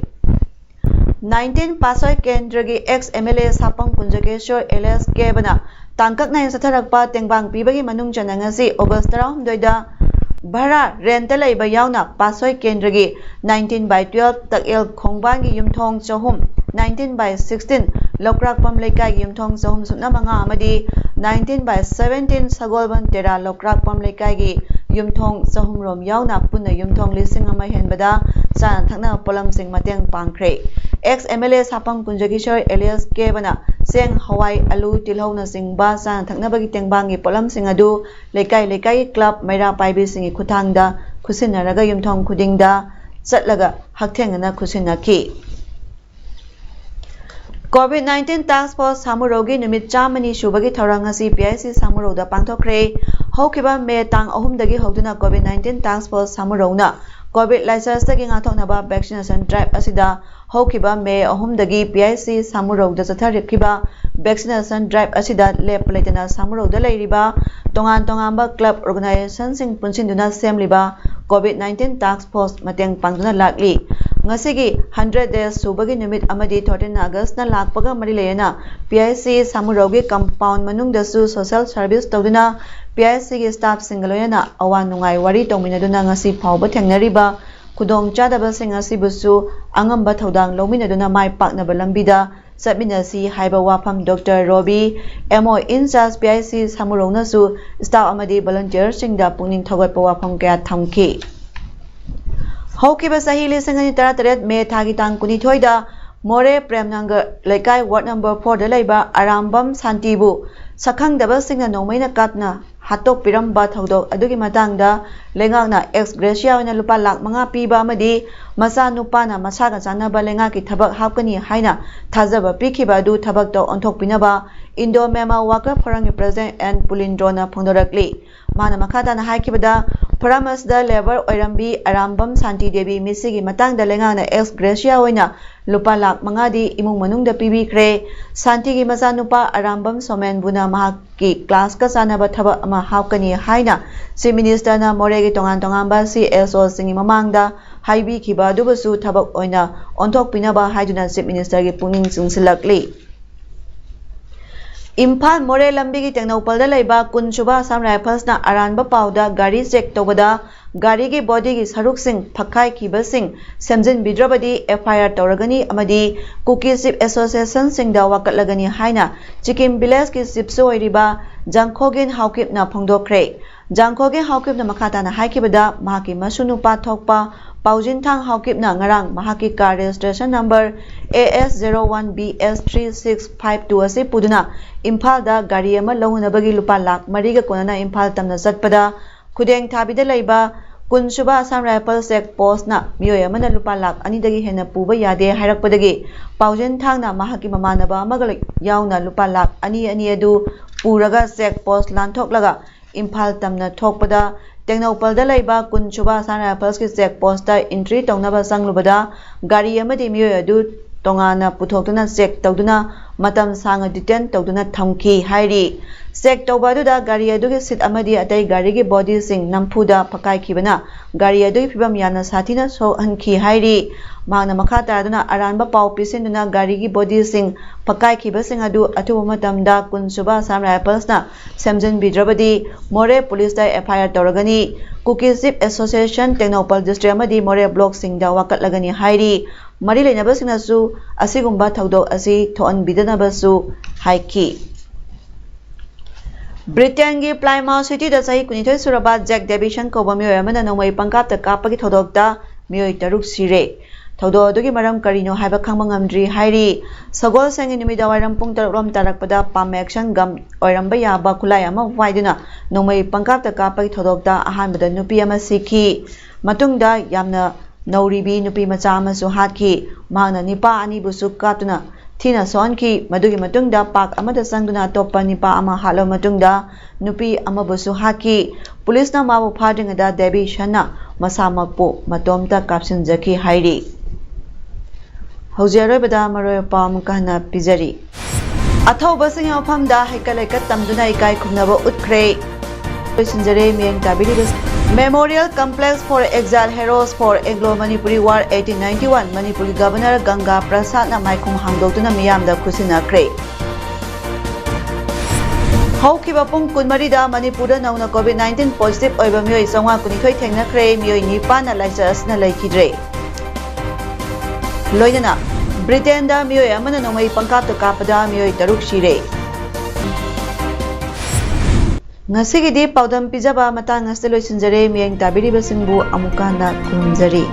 Nineteen ꯄꯥꯠꯁꯣꯏ ꯀꯦꯟꯗ꯭ꯔꯒꯤ ex M L A ꯁꯥꯄꯝ ꯀꯨꯟꯖꯒꯦꯁꯣꯔ alias ꯀꯦꯕꯅ ꯇꯥꯡꯀꯛ ꯅꯥꯏꯅ ꯆꯠꯊꯔꯛꯄ ꯇꯦꯡꯕꯥꯡ ꯄꯤꯕꯒꯤ ꯃꯅꯨꯡ ꯆꯟꯅ ꯉꯁꯤ August ꯇꯔꯥꯍꯨꯝꯗꯣꯏꯗ ꯚꯔꯥ rentꯇ ꯂꯩꯕ ꯌꯥꯎꯅ ꯄꯥꯠꯁꯣꯏ ꯀꯦꯟꯗ꯭ꯔꯒꯤ nineteen by twelve ꯇꯛꯑꯦꯜ ꯈꯣꯡꯕꯥꯟꯒꯤ ꯌꯨꯝꯊꯣꯡ ꯆꯍꯨꯝ, nineteen by sixteen ꯂꯧꯀ꯭ꯔꯥꯛꯄꯝ ꯂꯩꯀꯥꯏꯒꯤ ꯌꯨꯝꯊꯣꯡ ꯆꯍꯨꯝ ꯁꯨꯞꯅ ꯃꯉꯥ ꯑꯃꯗꯤ nineteen by seventeen ꯁꯒꯣꯜꯕꯟ ꯇꯦꯔꯥ ꯂꯧꯀ꯭ꯔꯥꯛꯄꯝ ꯂꯩꯀꯥꯏꯒꯤ ꯌꯨꯝꯊꯣꯡ ꯆꯍꯨꯝ ꯔꯣꯝ ꯌꯥꯎꯅ ꯄꯨꯟꯅ ꯌꯨꯝꯊꯣꯡ ꯂꯤꯁꯤꯡ ꯑꯃ ꯍꯦꯟꯕꯗ ꯆꯥꯅ ꯊꯛꯅꯕ ꯄꯣꯠꯂꯝꯁꯤꯡ ꯃꯇꯦꯡ ꯄꯥꯡꯈ꯭ꯔꯦ꯫ Ex M L A ꯁꯥꯄꯝ ꯀꯨꯟꯖꯀꯤꯁꯣꯔ alias ꯀꯦꯕꯅ ꯆꯦꯡ, ꯍꯋꯥꯏ, ꯑꯂꯨ, ꯇꯤꯜꯍꯧꯅꯆꯤꯡꯕ ꯆꯥꯅ ꯊꯛꯅꯕꯒꯤ ꯇꯦꯡꯕꯥꯡꯒꯤ ꯄꯣꯠꯂꯝꯁꯤꯡ ꯑꯗꯨ ꯂꯩꯀꯥꯏ ꯂꯩꯀꯥꯏꯒꯤ club ꯃꯩꯔꯥ ꯄꯥꯏꯕꯤꯁꯤꯡꯒꯤ ꯈꯨꯠꯊꯥꯡꯗ ꯈꯨꯠꯁꯤꯟꯅꯔꯒ ꯌꯨꯝꯊꯣꯡ ꯈꯨꯗꯤꯡꯗ ꯆꯠꯂꯒ ꯍꯛꯊꯦꯡꯅꯅ ꯈꯨꯠꯁꯤꯟꯅꯈꯤ꯫ COVID nineteen task force ꯁꯥꯃꯨꯔꯧꯒꯤ ꯅꯨꯃꯤꯠ ꯆꯥꯝꯃꯅꯤ ꯁꯨꯕꯒꯤ ꯊꯧꯔꯝ ꯉꯁꯤ P I C ꯁꯥꯃꯨꯔꯧꯗ ꯄꯥꯡꯊꯣꯛꯈ꯭ꯔꯦ꯫ ꯍꯧꯈꯤꯕ ꯃꯦ ꯇꯥꯡ ꯑꯍꯨꯝꯗꯒꯤ ꯍꯧꯗꯨꯅ COVID nineteen task force ꯁꯥꯃꯨꯔꯧꯅ COVID ꯂꯥꯏꯆꯠꯇꯒꯤ ꯉꯥꯛꯊꯣꯛꯅꯕ vaccination drive ꯑꯁꯤꯗ ꯍꯧꯈꯤꯕ ꯃꯦ ꯑꯍꯨꯝꯗꯒꯤ P I C ꯁꯥꯃꯨꯔꯧꯗ ꯆꯠꯊꯔꯛꯈꯤꯕ vaccination drive ꯑꯁꯤꯗ ꯂꯦꯞꯄ ꯂꯩꯇꯅ ꯁꯥꯃꯨꯔꯧꯗ ꯂꯩꯔꯤꯕ ꯇꯣꯉꯥꯟ ꯇꯣꯉꯥꯟꯕ club organizationꯁꯤꯡ ꯄꯨꯟꯁꯤꯟꯗꯨꯅ ꯁꯦꯝꯂꯤꯕ COVID nineteen task force ꯃꯇꯦꯡ ꯄꯥꯡꯗꯨꯅ ꯂꯥꯛꯂꯤ꯫ ꯉꯁꯤꯒꯤ hundred days ꯁꯨꯕꯒꯤ ꯅꯨꯃꯤꯠ ꯑꯃꯗꯤ thirteen Augustꯅ ꯂꯥꯛꯄꯒ ꯃꯔꯤ ꯂꯩꯅꯅ P I C ꯁꯥꯃꯨꯔꯧꯒꯤ compound ꯃꯅꯨꯡꯗꯁꯨ social service ꯇꯧꯗꯨꯅ P I Cꯒꯤ staffꯁꯤꯡꯒ ꯂꯣꯏꯅꯅ ꯑꯋꯥ ꯅꯨꯡꯉꯥꯏ ꯋꯥꯔꯤ ꯇꯧꯃꯤꯟꯅꯗꯨꯅ ꯉꯁꯤ ꯐꯥꯎꯕ ꯊꯦꯡꯅꯔꯤꯕ ꯈꯨꯗꯣꯡꯆꯥꯗꯕꯁꯤꯡ ꯑꯁꯤꯕꯨꯁꯨ ꯑꯉꯝꯕ ꯊꯧꯗꯥꯡ ꯂꯧꯃꯤꯟꯅꯗꯨꯅ ꯃꯥꯏ ꯄꯥꯛꯅꯕ ꯂꯝꯕꯤꯗ ꯆꯠꯃꯤꯟꯅꯁꯤ ꯍꯥꯏꯕ ꯋꯥꯐꯝ Doctor Robi, M O in charge P I C ꯁꯥꯃꯨꯔꯧꯅꯁꯨ staff ꯑꯃꯗꯤ volunteerꯁꯤꯡꯗ ꯄꯨꯛꯅꯤꯡ ꯊꯧꯒꯠꯄ ꯋꯥꯐꯝ ꯀꯌꯥ ꯊꯝꯈꯤ꯫ ꯍꯧꯈꯤꯕ ꯆꯍꯤ ꯂꯤꯁꯤꯡ ꯑꯅꯤ ꯇꯔꯥꯇꯔꯦꯠ ꯃꯦ ꯊꯥꯒꯤ ꯇꯥꯡ ꯀꯨꯟꯅꯤꯊꯣꯏꯗ ꯃꯣꯔꯦ ꯄ꯭ꯔꯦꯝꯅꯒꯔ ꯂꯩꯀꯥꯏ ward number fourꯗ ꯂꯩꯕ ꯑꯔꯥꯝꯕꯝ ꯁꯥꯟꯇꯤꯕꯨ ꯁꯛꯈꯪꯗꯕꯁꯤꯡꯅ ꯅꯣꯡꯃꯩꯅ ꯀꯥꯞꯅ ꯍꯥꯠꯇꯣꯛꯄꯤꯔꯝꯕ ꯊꯧꯗꯣꯛ ꯑꯗꯨꯒꯤ ꯃꯇꯥꯡꯗ ꯂꯩꯉꯥꯛꯅ ex gratia ꯑꯣꯏꯅ ꯂꯨꯄꯥ ꯂꯥꯈ ꯃꯉꯥ ꯄꯤꯕ ꯑꯃꯗꯤ ꯃꯆꯥ ꯅꯨꯄꯥꯅ ꯃꯁꯥꯒ ꯆꯥꯟꯅꯕ ꯂꯩꯉꯥꯛꯀꯤ ꯊꯕꯛ ꯍꯥꯞꯀꯅꯤ ꯍꯥꯏꯅ ꯊꯥꯖꯕ ꯄꯤꯈꯤꯕ ꯑꯗꯨ ꯊꯕꯛꯇ ꯑꯣꯟꯊꯣꯛꯄꯤꯅꯕ Indo Myanmar Worker Forumꯒꯤ President N ꯄꯨꯂꯤꯟꯗ꯭ꯔꯣꯅ ꯐꯣꯡꯗꯣꯔꯛꯂꯤ꯫ ꯃꯥꯅ ꯃꯈꯥ ꯇꯥꯅ ꯍꯥꯏꯈꯤꯕꯗ, forum ꯑꯁꯤꯗ labour ꯑꯣꯏꯔꯝꯕꯤ ꯑꯔꯥꯝꯕꯝ ꯁꯥꯟꯇꯤ ꯗꯦꯕꯤ ꯃꯤꯁꯤꯒꯤ ꯃꯇꯥꯡꯗ ꯂꯩꯉꯥꯛꯅ ex gratia ꯑꯣꯏꯅ ꯂꯨꯄꯥ ꯂꯥꯈ ꯃꯉꯥꯗꯤ ꯏꯃꯨꯡ ꯃꯅꯨꯡꯗ ꯄꯤꯕꯤꯈ꯭ꯔꯦ꯫ ꯁꯥꯟꯇꯤꯒꯤ ꯃꯆꯥꯅꯨꯄꯥ ꯑꯔꯥꯝꯕꯝ ꯁꯣꯃꯦꯟꯕꯨꯅ ꯃꯍꯥꯛꯀꯤ classꯀ ꯆꯥꯟꯅꯕ ꯊꯕꯛ ꯑꯃ ꯍꯥꯞꯀꯅꯤ ꯍꯥꯏꯅ Chief Ministerꯅ ꯃꯣꯔꯦꯒꯤ ꯇꯣꯉꯥꯟ ꯇꯣꯉꯥꯟꯕ C S Oꯁꯤꯡꯒꯤ ꯃꯃꯥꯡꯗ ꯍꯥꯏꯕꯤꯈꯤꯕ ꯑꯗꯨꯕꯨꯁꯨ ꯊꯕꯛ ꯑꯣꯏꯅ ꯑꯣꯟꯊꯣꯛꯄꯤꯅꯕ ꯍꯥꯏꯗꯨꯅ Chief Ministerꯒꯤ ꯄꯨꯛꯅꯤꯡ ꯆꯤꯡꯁꯤꯜꯂꯛꯂꯤ꯫ ꯏꯝꯐꯥꯜ ꯃꯣꯔꯦ ꯂꯝꯕꯤꯒꯤ ꯇꯦꯡꯅꯧꯄꯜꯗ ꯂꯩꯕ ꯀꯨꯟ ꯁꯨꯕ Assam Riflesꯅ ꯑꯔꯥꯟꯕ ꯄꯥꯎꯗ ꯒꯥꯔꯤ check ꯇꯧꯕꯗ ꯒꯥꯔꯤꯒꯤ bodyꯒꯤ ꯁꯔꯨꯛꯁꯤꯡ ꯐꯛꯈꯥꯏꯈꯤꯕꯁꯤꯡ ꯁꯦꯝꯖꯤꯟꯕꯤꯗ꯭ꯔꯕꯗꯤ F I R ꯇꯧꯔꯒꯅꯤ ꯑꯃꯗꯤ ꯀꯨꯀꯤ Chief Associationꯁꯤꯡꯗ ꯋꯥꯀꯠꯂꯒꯅꯤ ꯍꯥꯏꯅ ꯆꯤꯀꯤꯝ villageꯀꯤ chiefꯁꯨ ꯑꯣꯏꯔꯤꯕ ꯖꯪꯈꯣꯒꯤꯟ ꯍꯥꯎꯀꯤꯞꯅ ꯐꯣꯡꯗꯣꯛꯈ꯭ꯔꯦ꯫ ꯖꯥꯡꯈꯣꯜꯒꯤ ꯍꯥꯎꯀꯤꯞꯅ ꯃꯈꯥ ꯇꯥꯅ ꯍꯥꯏꯈꯤꯕꯗ, ꯃꯍꯥꯛꯀꯤ ꯃꯁꯨ ꯅꯨꯄꯥ ꯊꯣꯛꯄ ꯄꯥꯎꯖꯤꯟꯊꯥꯡ ꯍꯥꯎꯀꯤꯞꯅ ꯉꯔꯥꯡ ꯃꯍꯥꯛꯀꯤ car registration number A S zero one B S three six five two ꯑꯁꯤ ꯄꯨꯗꯨꯅ ꯏꯝꯐꯥꯜꯗ ꯒꯥꯔꯤ ꯑꯃ ꯂꯧꯅꯅꯕꯒꯤ ꯂꯨꯄꯥ ꯂꯥꯈ ꯃꯔꯤꯒ ꯀꯣꯟꯅꯅ ꯏꯝꯐꯥꯜ ꯇꯝꯅ ꯆꯠꯄꯗ, ꯈꯨꯗꯦꯡ ꯊꯥꯕꯤꯗ ꯂꯩꯕ ꯀꯨꯟ ꯁꯨꯕ Assam Rifles check postꯅ ꯃꯤꯑꯣꯏ ꯑꯃꯅ ꯂꯨꯄꯥ ꯂꯥꯈ ꯑꯅꯤꯗꯒꯤ ꯍꯦꯟꯅ ꯄꯨꯕ ꯌꯥꯗꯦ ꯍꯥꯏꯔꯛꯄꯗꯒꯤ, ꯄꯥꯎꯖꯤꯟꯊꯥꯡꯅ ꯃꯍꯥꯛꯀꯤ ꯃꯃꯥꯟꯅꯕ ꯑꯃꯒ ꯌꯥꯎꯅ ꯂꯨꯄꯥ ꯂꯥꯈ ꯑꯅꯤ ꯑꯅꯤ ꯑꯗꯨ ꯄꯨꯔꯒ check post ꯂꯥꯟꯊꯣꯛꯂꯒ ꯏꯝꯐꯥꯜ ꯇꯝꯅ ꯊꯣꯛꯄꯗ, ꯇꯦꯡꯅꯧꯄꯜꯗ ꯂꯩꯕ ꯀꯨꯟ ꯁꯨꯕ Assam Riflesꯀꯤ check postꯇ entry ꯇꯧꯅꯕ ꯆꯪꯂꯨꯕꯗ, ꯒꯥꯔꯤ ꯑꯃꯗꯤ ꯃꯤꯑꯣꯏ ꯑꯗꯨ ꯇꯣꯉꯥꯟꯅ ꯄꯨꯊꯣꯛꯇꯨꯅ check ꯇꯧꯗꯨꯅ ꯃꯇꯝ ꯁꯥꯡꯅ detain ꯇꯧꯗꯨꯅ ꯊꯝꯈꯤ ꯍꯥꯏꯔꯤ꯫ Check ꯇꯧꯕ ꯑꯗꯨꯗ ꯒꯥꯔꯤ ꯑꯗꯨꯒꯤ seat ꯑꯃꯗꯤ ꯑꯇꯩ ꯒꯥꯔꯤꯒꯤ bodyꯁꯤꯡ ꯅꯝꯐꯨꯗ ꯐꯛꯀꯥꯏꯈꯤꯕꯅ ꯒꯥꯔꯤ ꯑꯗꯨꯒꯤ ꯐꯤꯕꯝ ꯌꯥꯝꯅ ꯁꯥꯊꯤꯅ ꯁꯣꯛꯍꯟꯈꯤ ꯍꯥꯏꯔꯤ꯫ ꯃꯍꯥꯛꯅ ꯃꯈꯥ ꯇꯥꯗꯨꯅ ꯑꯔꯥꯟꯕ ꯄꯥꯎ ꯄꯤꯁꯤꯟꯗꯨꯅ ꯒꯥꯔꯤꯒꯤ bodyꯁꯤꯡ ꯐꯛꯀꯥꯏꯈꯤꯕꯁꯤꯡ ꯑꯗꯨ ꯑꯊꯨꯕ ꯃꯇꯝꯗ ꯀꯨꯟ ꯁꯨꯕ Assam Riflesꯅ ꯁꯦꯝꯖꯤꯟꯕꯤꯗ꯭ꯔꯕꯗꯤ ꯃꯣꯔꯦ ꯄꯨꯂꯤꯁꯇ F I R ꯇꯧꯔꯒꯅꯤ꯫ Kuki Chief Association Tengnoupal district ꯑꯃꯗꯤ ꯃꯣꯔꯦ blockꯁꯤꯡꯗ ꯋꯥꯀꯠꯂꯒꯅꯤ ꯍꯥꯏꯔꯤ꯫ ꯃꯔꯤ ꯂꯩꯅꯕꯁꯤꯡꯅꯁꯨ ꯑꯁꯤꯒꯨꯝꯕ ꯊꯧꯗꯣꯛ ꯑꯁꯤ ꯊꯣꯛꯍꯟꯕꯤꯗꯅꯕꯁꯨ ꯍꯥꯏꯈꯤ꯫ Britainꯒꯤ Plymouth cityꯗ ꯆꯍꯤ ꯀꯨꯟꯅꯤꯊꯣꯏ ꯁꯨꯔꯕ Jack Davison ꯀꯧꯕ ꯃꯤꯑꯣꯏ ꯑꯃꯅ ꯅꯣꯡꯃꯩ ꯄꯪꯀꯥꯞꯇ ꯀꯥꯞꯄꯒꯤ ꯊꯧꯗꯣꯛꯇ ꯃꯤꯑꯣꯏ ꯇꯔꯨꯛ ꯁꯤꯔꯦ꯫ ꯊꯧꯗꯣꯛ ꯑꯗꯨꯒꯤ ꯃꯔꯝ ꯀꯔꯤꯅꯣ ꯍꯥꯏꯕ ꯈꯪꯕ ꯉꯝꯗ꯭ꯔꯤ ꯍꯥꯏꯔꯤ꯫ ꯁꯒꯣꯜꯁꯦꯟꯒꯤ ꯅꯨꯃꯤꯗꯥꯡꯋꯥꯏꯔꯝ ꯄꯨꯡ ꯇꯔꯨꯛ ꯂꯣꯝ ꯇꯥꯔꯛꯄꯗ pump action gun ꯑꯣꯏꯔꯝꯕ ꯌꯥꯕ ꯈꯨꯠꯂꯥꯏ ꯑꯃ ꯋꯥꯏꯗꯨꯅ ꯅꯣꯡꯃꯩ ꯄꯪꯀꯥꯞꯇ ꯀꯥꯞꯄꯒꯤ ꯊꯧꯗꯣꯛꯇ ꯑꯍꯥꯟꯕꯗ ꯅꯨꯄꯤ ꯑꯃ ꯁꯤꯈꯤ꯫ ꯃꯇꯨꯡꯗ ꯌꯥꯝꯅ ꯅꯧꯔꯤꯕꯤ ꯅꯨꯄꯤ ꯃꯆꯥ ꯑꯃꯁꯨ ꯍꯥꯠꯈꯤ꯫ ꯃꯍꯥꯛꯅ ꯅꯤꯄꯥ ꯑꯅꯤꯕꯨꯁꯨ ꯀꯥꯞꯇꯨꯅ ꯊꯤꯅ ꯁꯣꯛꯍꯟꯈꯤ꯫ ꯃꯗꯨꯒꯤ ꯃꯇꯨꯡꯗ park ꯑꯃꯗ ꯆꯪꯗꯨꯅ ꯑꯇꯣꯞꯄ ꯅꯤꯄꯥ ꯑꯃ ꯍꯥꯠꯂꯕ ꯃꯇꯨꯡꯗ ꯅꯨꯄꯤ ꯑꯃꯕꯨꯁꯨ ꯍꯥꯠꯈꯤ꯫ ꯄꯨꯂꯤꯁꯅ ꯃꯥꯕꯨ ꯐꯥꯗ꯭ꯔꯤꯉꯩꯗ ꯗꯦꯕꯤꯁꯟꯅ ꯃꯁꯥꯃꯛꯄꯨ ꯃꯇꯣꯝꯇ ꯀꯥꯞꯁꯤꯟꯖꯈꯤ ꯍꯥꯏꯔꯤ꯫ ꯍꯧꯖꯤꯛ ꯑꯔꯣꯏꯕꯗ ꯃꯔꯨꯑꯣꯏꯕ ꯄꯥꯎ ꯑꯃꯨꯛꯀ ꯍꯟꯅ ꯄꯤꯖꯔꯤ꯫ ꯑꯊꯧꯕꯁꯤꯡꯒꯤ ꯃꯐꯝꯗ ꯍꯩꯀꯠ ꯂꯩꯀꯠ ꯇꯝꯗꯨꯅ ꯏꯀꯥꯏ ꯈꯨꯝꯅꯕ ꯎꯠꯈ꯭ꯔꯦ꯫ ꯂꯣꯏꯁꯤꯟꯖꯔꯦ ꯃꯤꯠꯌꯦꯡ ꯇꯥꯕꯤꯔꯤꯕꯁꯤ꯫ Memorial Complex for Exile Heroes for Anglo Manipuri War eighteen ninety-one, ꯃꯅꯤꯄꯨꯔꯒꯤ ꯒꯕꯔꯅꯔ ꯒꯪꯒꯥ ꯄ꯭ꯔꯁꯥꯗꯅ ꯃꯥꯏꯈꯨꯝ ꯍꯥꯡꯗꯣꯛꯇꯨꯅ ꯃꯤꯌꯥꯝꯗ ꯈꯨꯠꯁꯤꯟꯅꯈ꯭ꯔꯦ꯫ ꯍꯧꯈꯤꯕ ꯄꯨꯡ ꯀꯨꯟꯃꯔꯤꯗ ꯃꯅꯤꯄꯨꯔꯗ ꯅꯧꯅ COVID nineteen positive ꯑꯣꯏꯕ ꯃꯤꯑꯣꯏ ꯆꯥꯝꯃꯉꯥ ꯀꯨꯟꯅꯤꯊꯣꯏ ꯊꯦꯡꯅꯈ꯭ꯔꯦ꯫ ꯃꯤꯑꯣꯏ ꯅꯤꯄꯥꯟꯅ ꯂꯥꯏꯆꯠ ꯑꯁꯤꯅ ꯂꯩꯈꯤꯗ꯭ꯔꯦ꯫ ꯂꯣꯏꯅꯅ ꯕ꯭ꯔꯤꯇꯦꯟꯗ ꯃꯤꯑꯣꯏ ꯑꯃꯅ ꯅꯣꯡꯃꯩ ꯄꯪꯀꯥꯞꯇ ꯀꯥꯞꯄꯗ ꯃꯤꯑꯣꯏ ꯇꯔꯨꯛ ꯁꯤꯔꯦ꯫ ꯉꯁꯤꯒꯤꯗꯤ ꯄꯥꯎꯗꯝ ꯄꯤꯖꯕ ꯃꯇꯥꯡ ꯑꯁꯤꯗ ꯂꯣꯏꯁꯤꯟꯖꯔꯦ꯫ ꯃꯤꯠꯌꯦꯡ ꯇꯥꯕꯤꯔꯤꯕꯁꯤꯡꯕꯨ ꯑꯃꯨꯛꯀ ꯍꯟꯅ ꯈꯨꯔꯨꯝꯖꯔꯤ꯫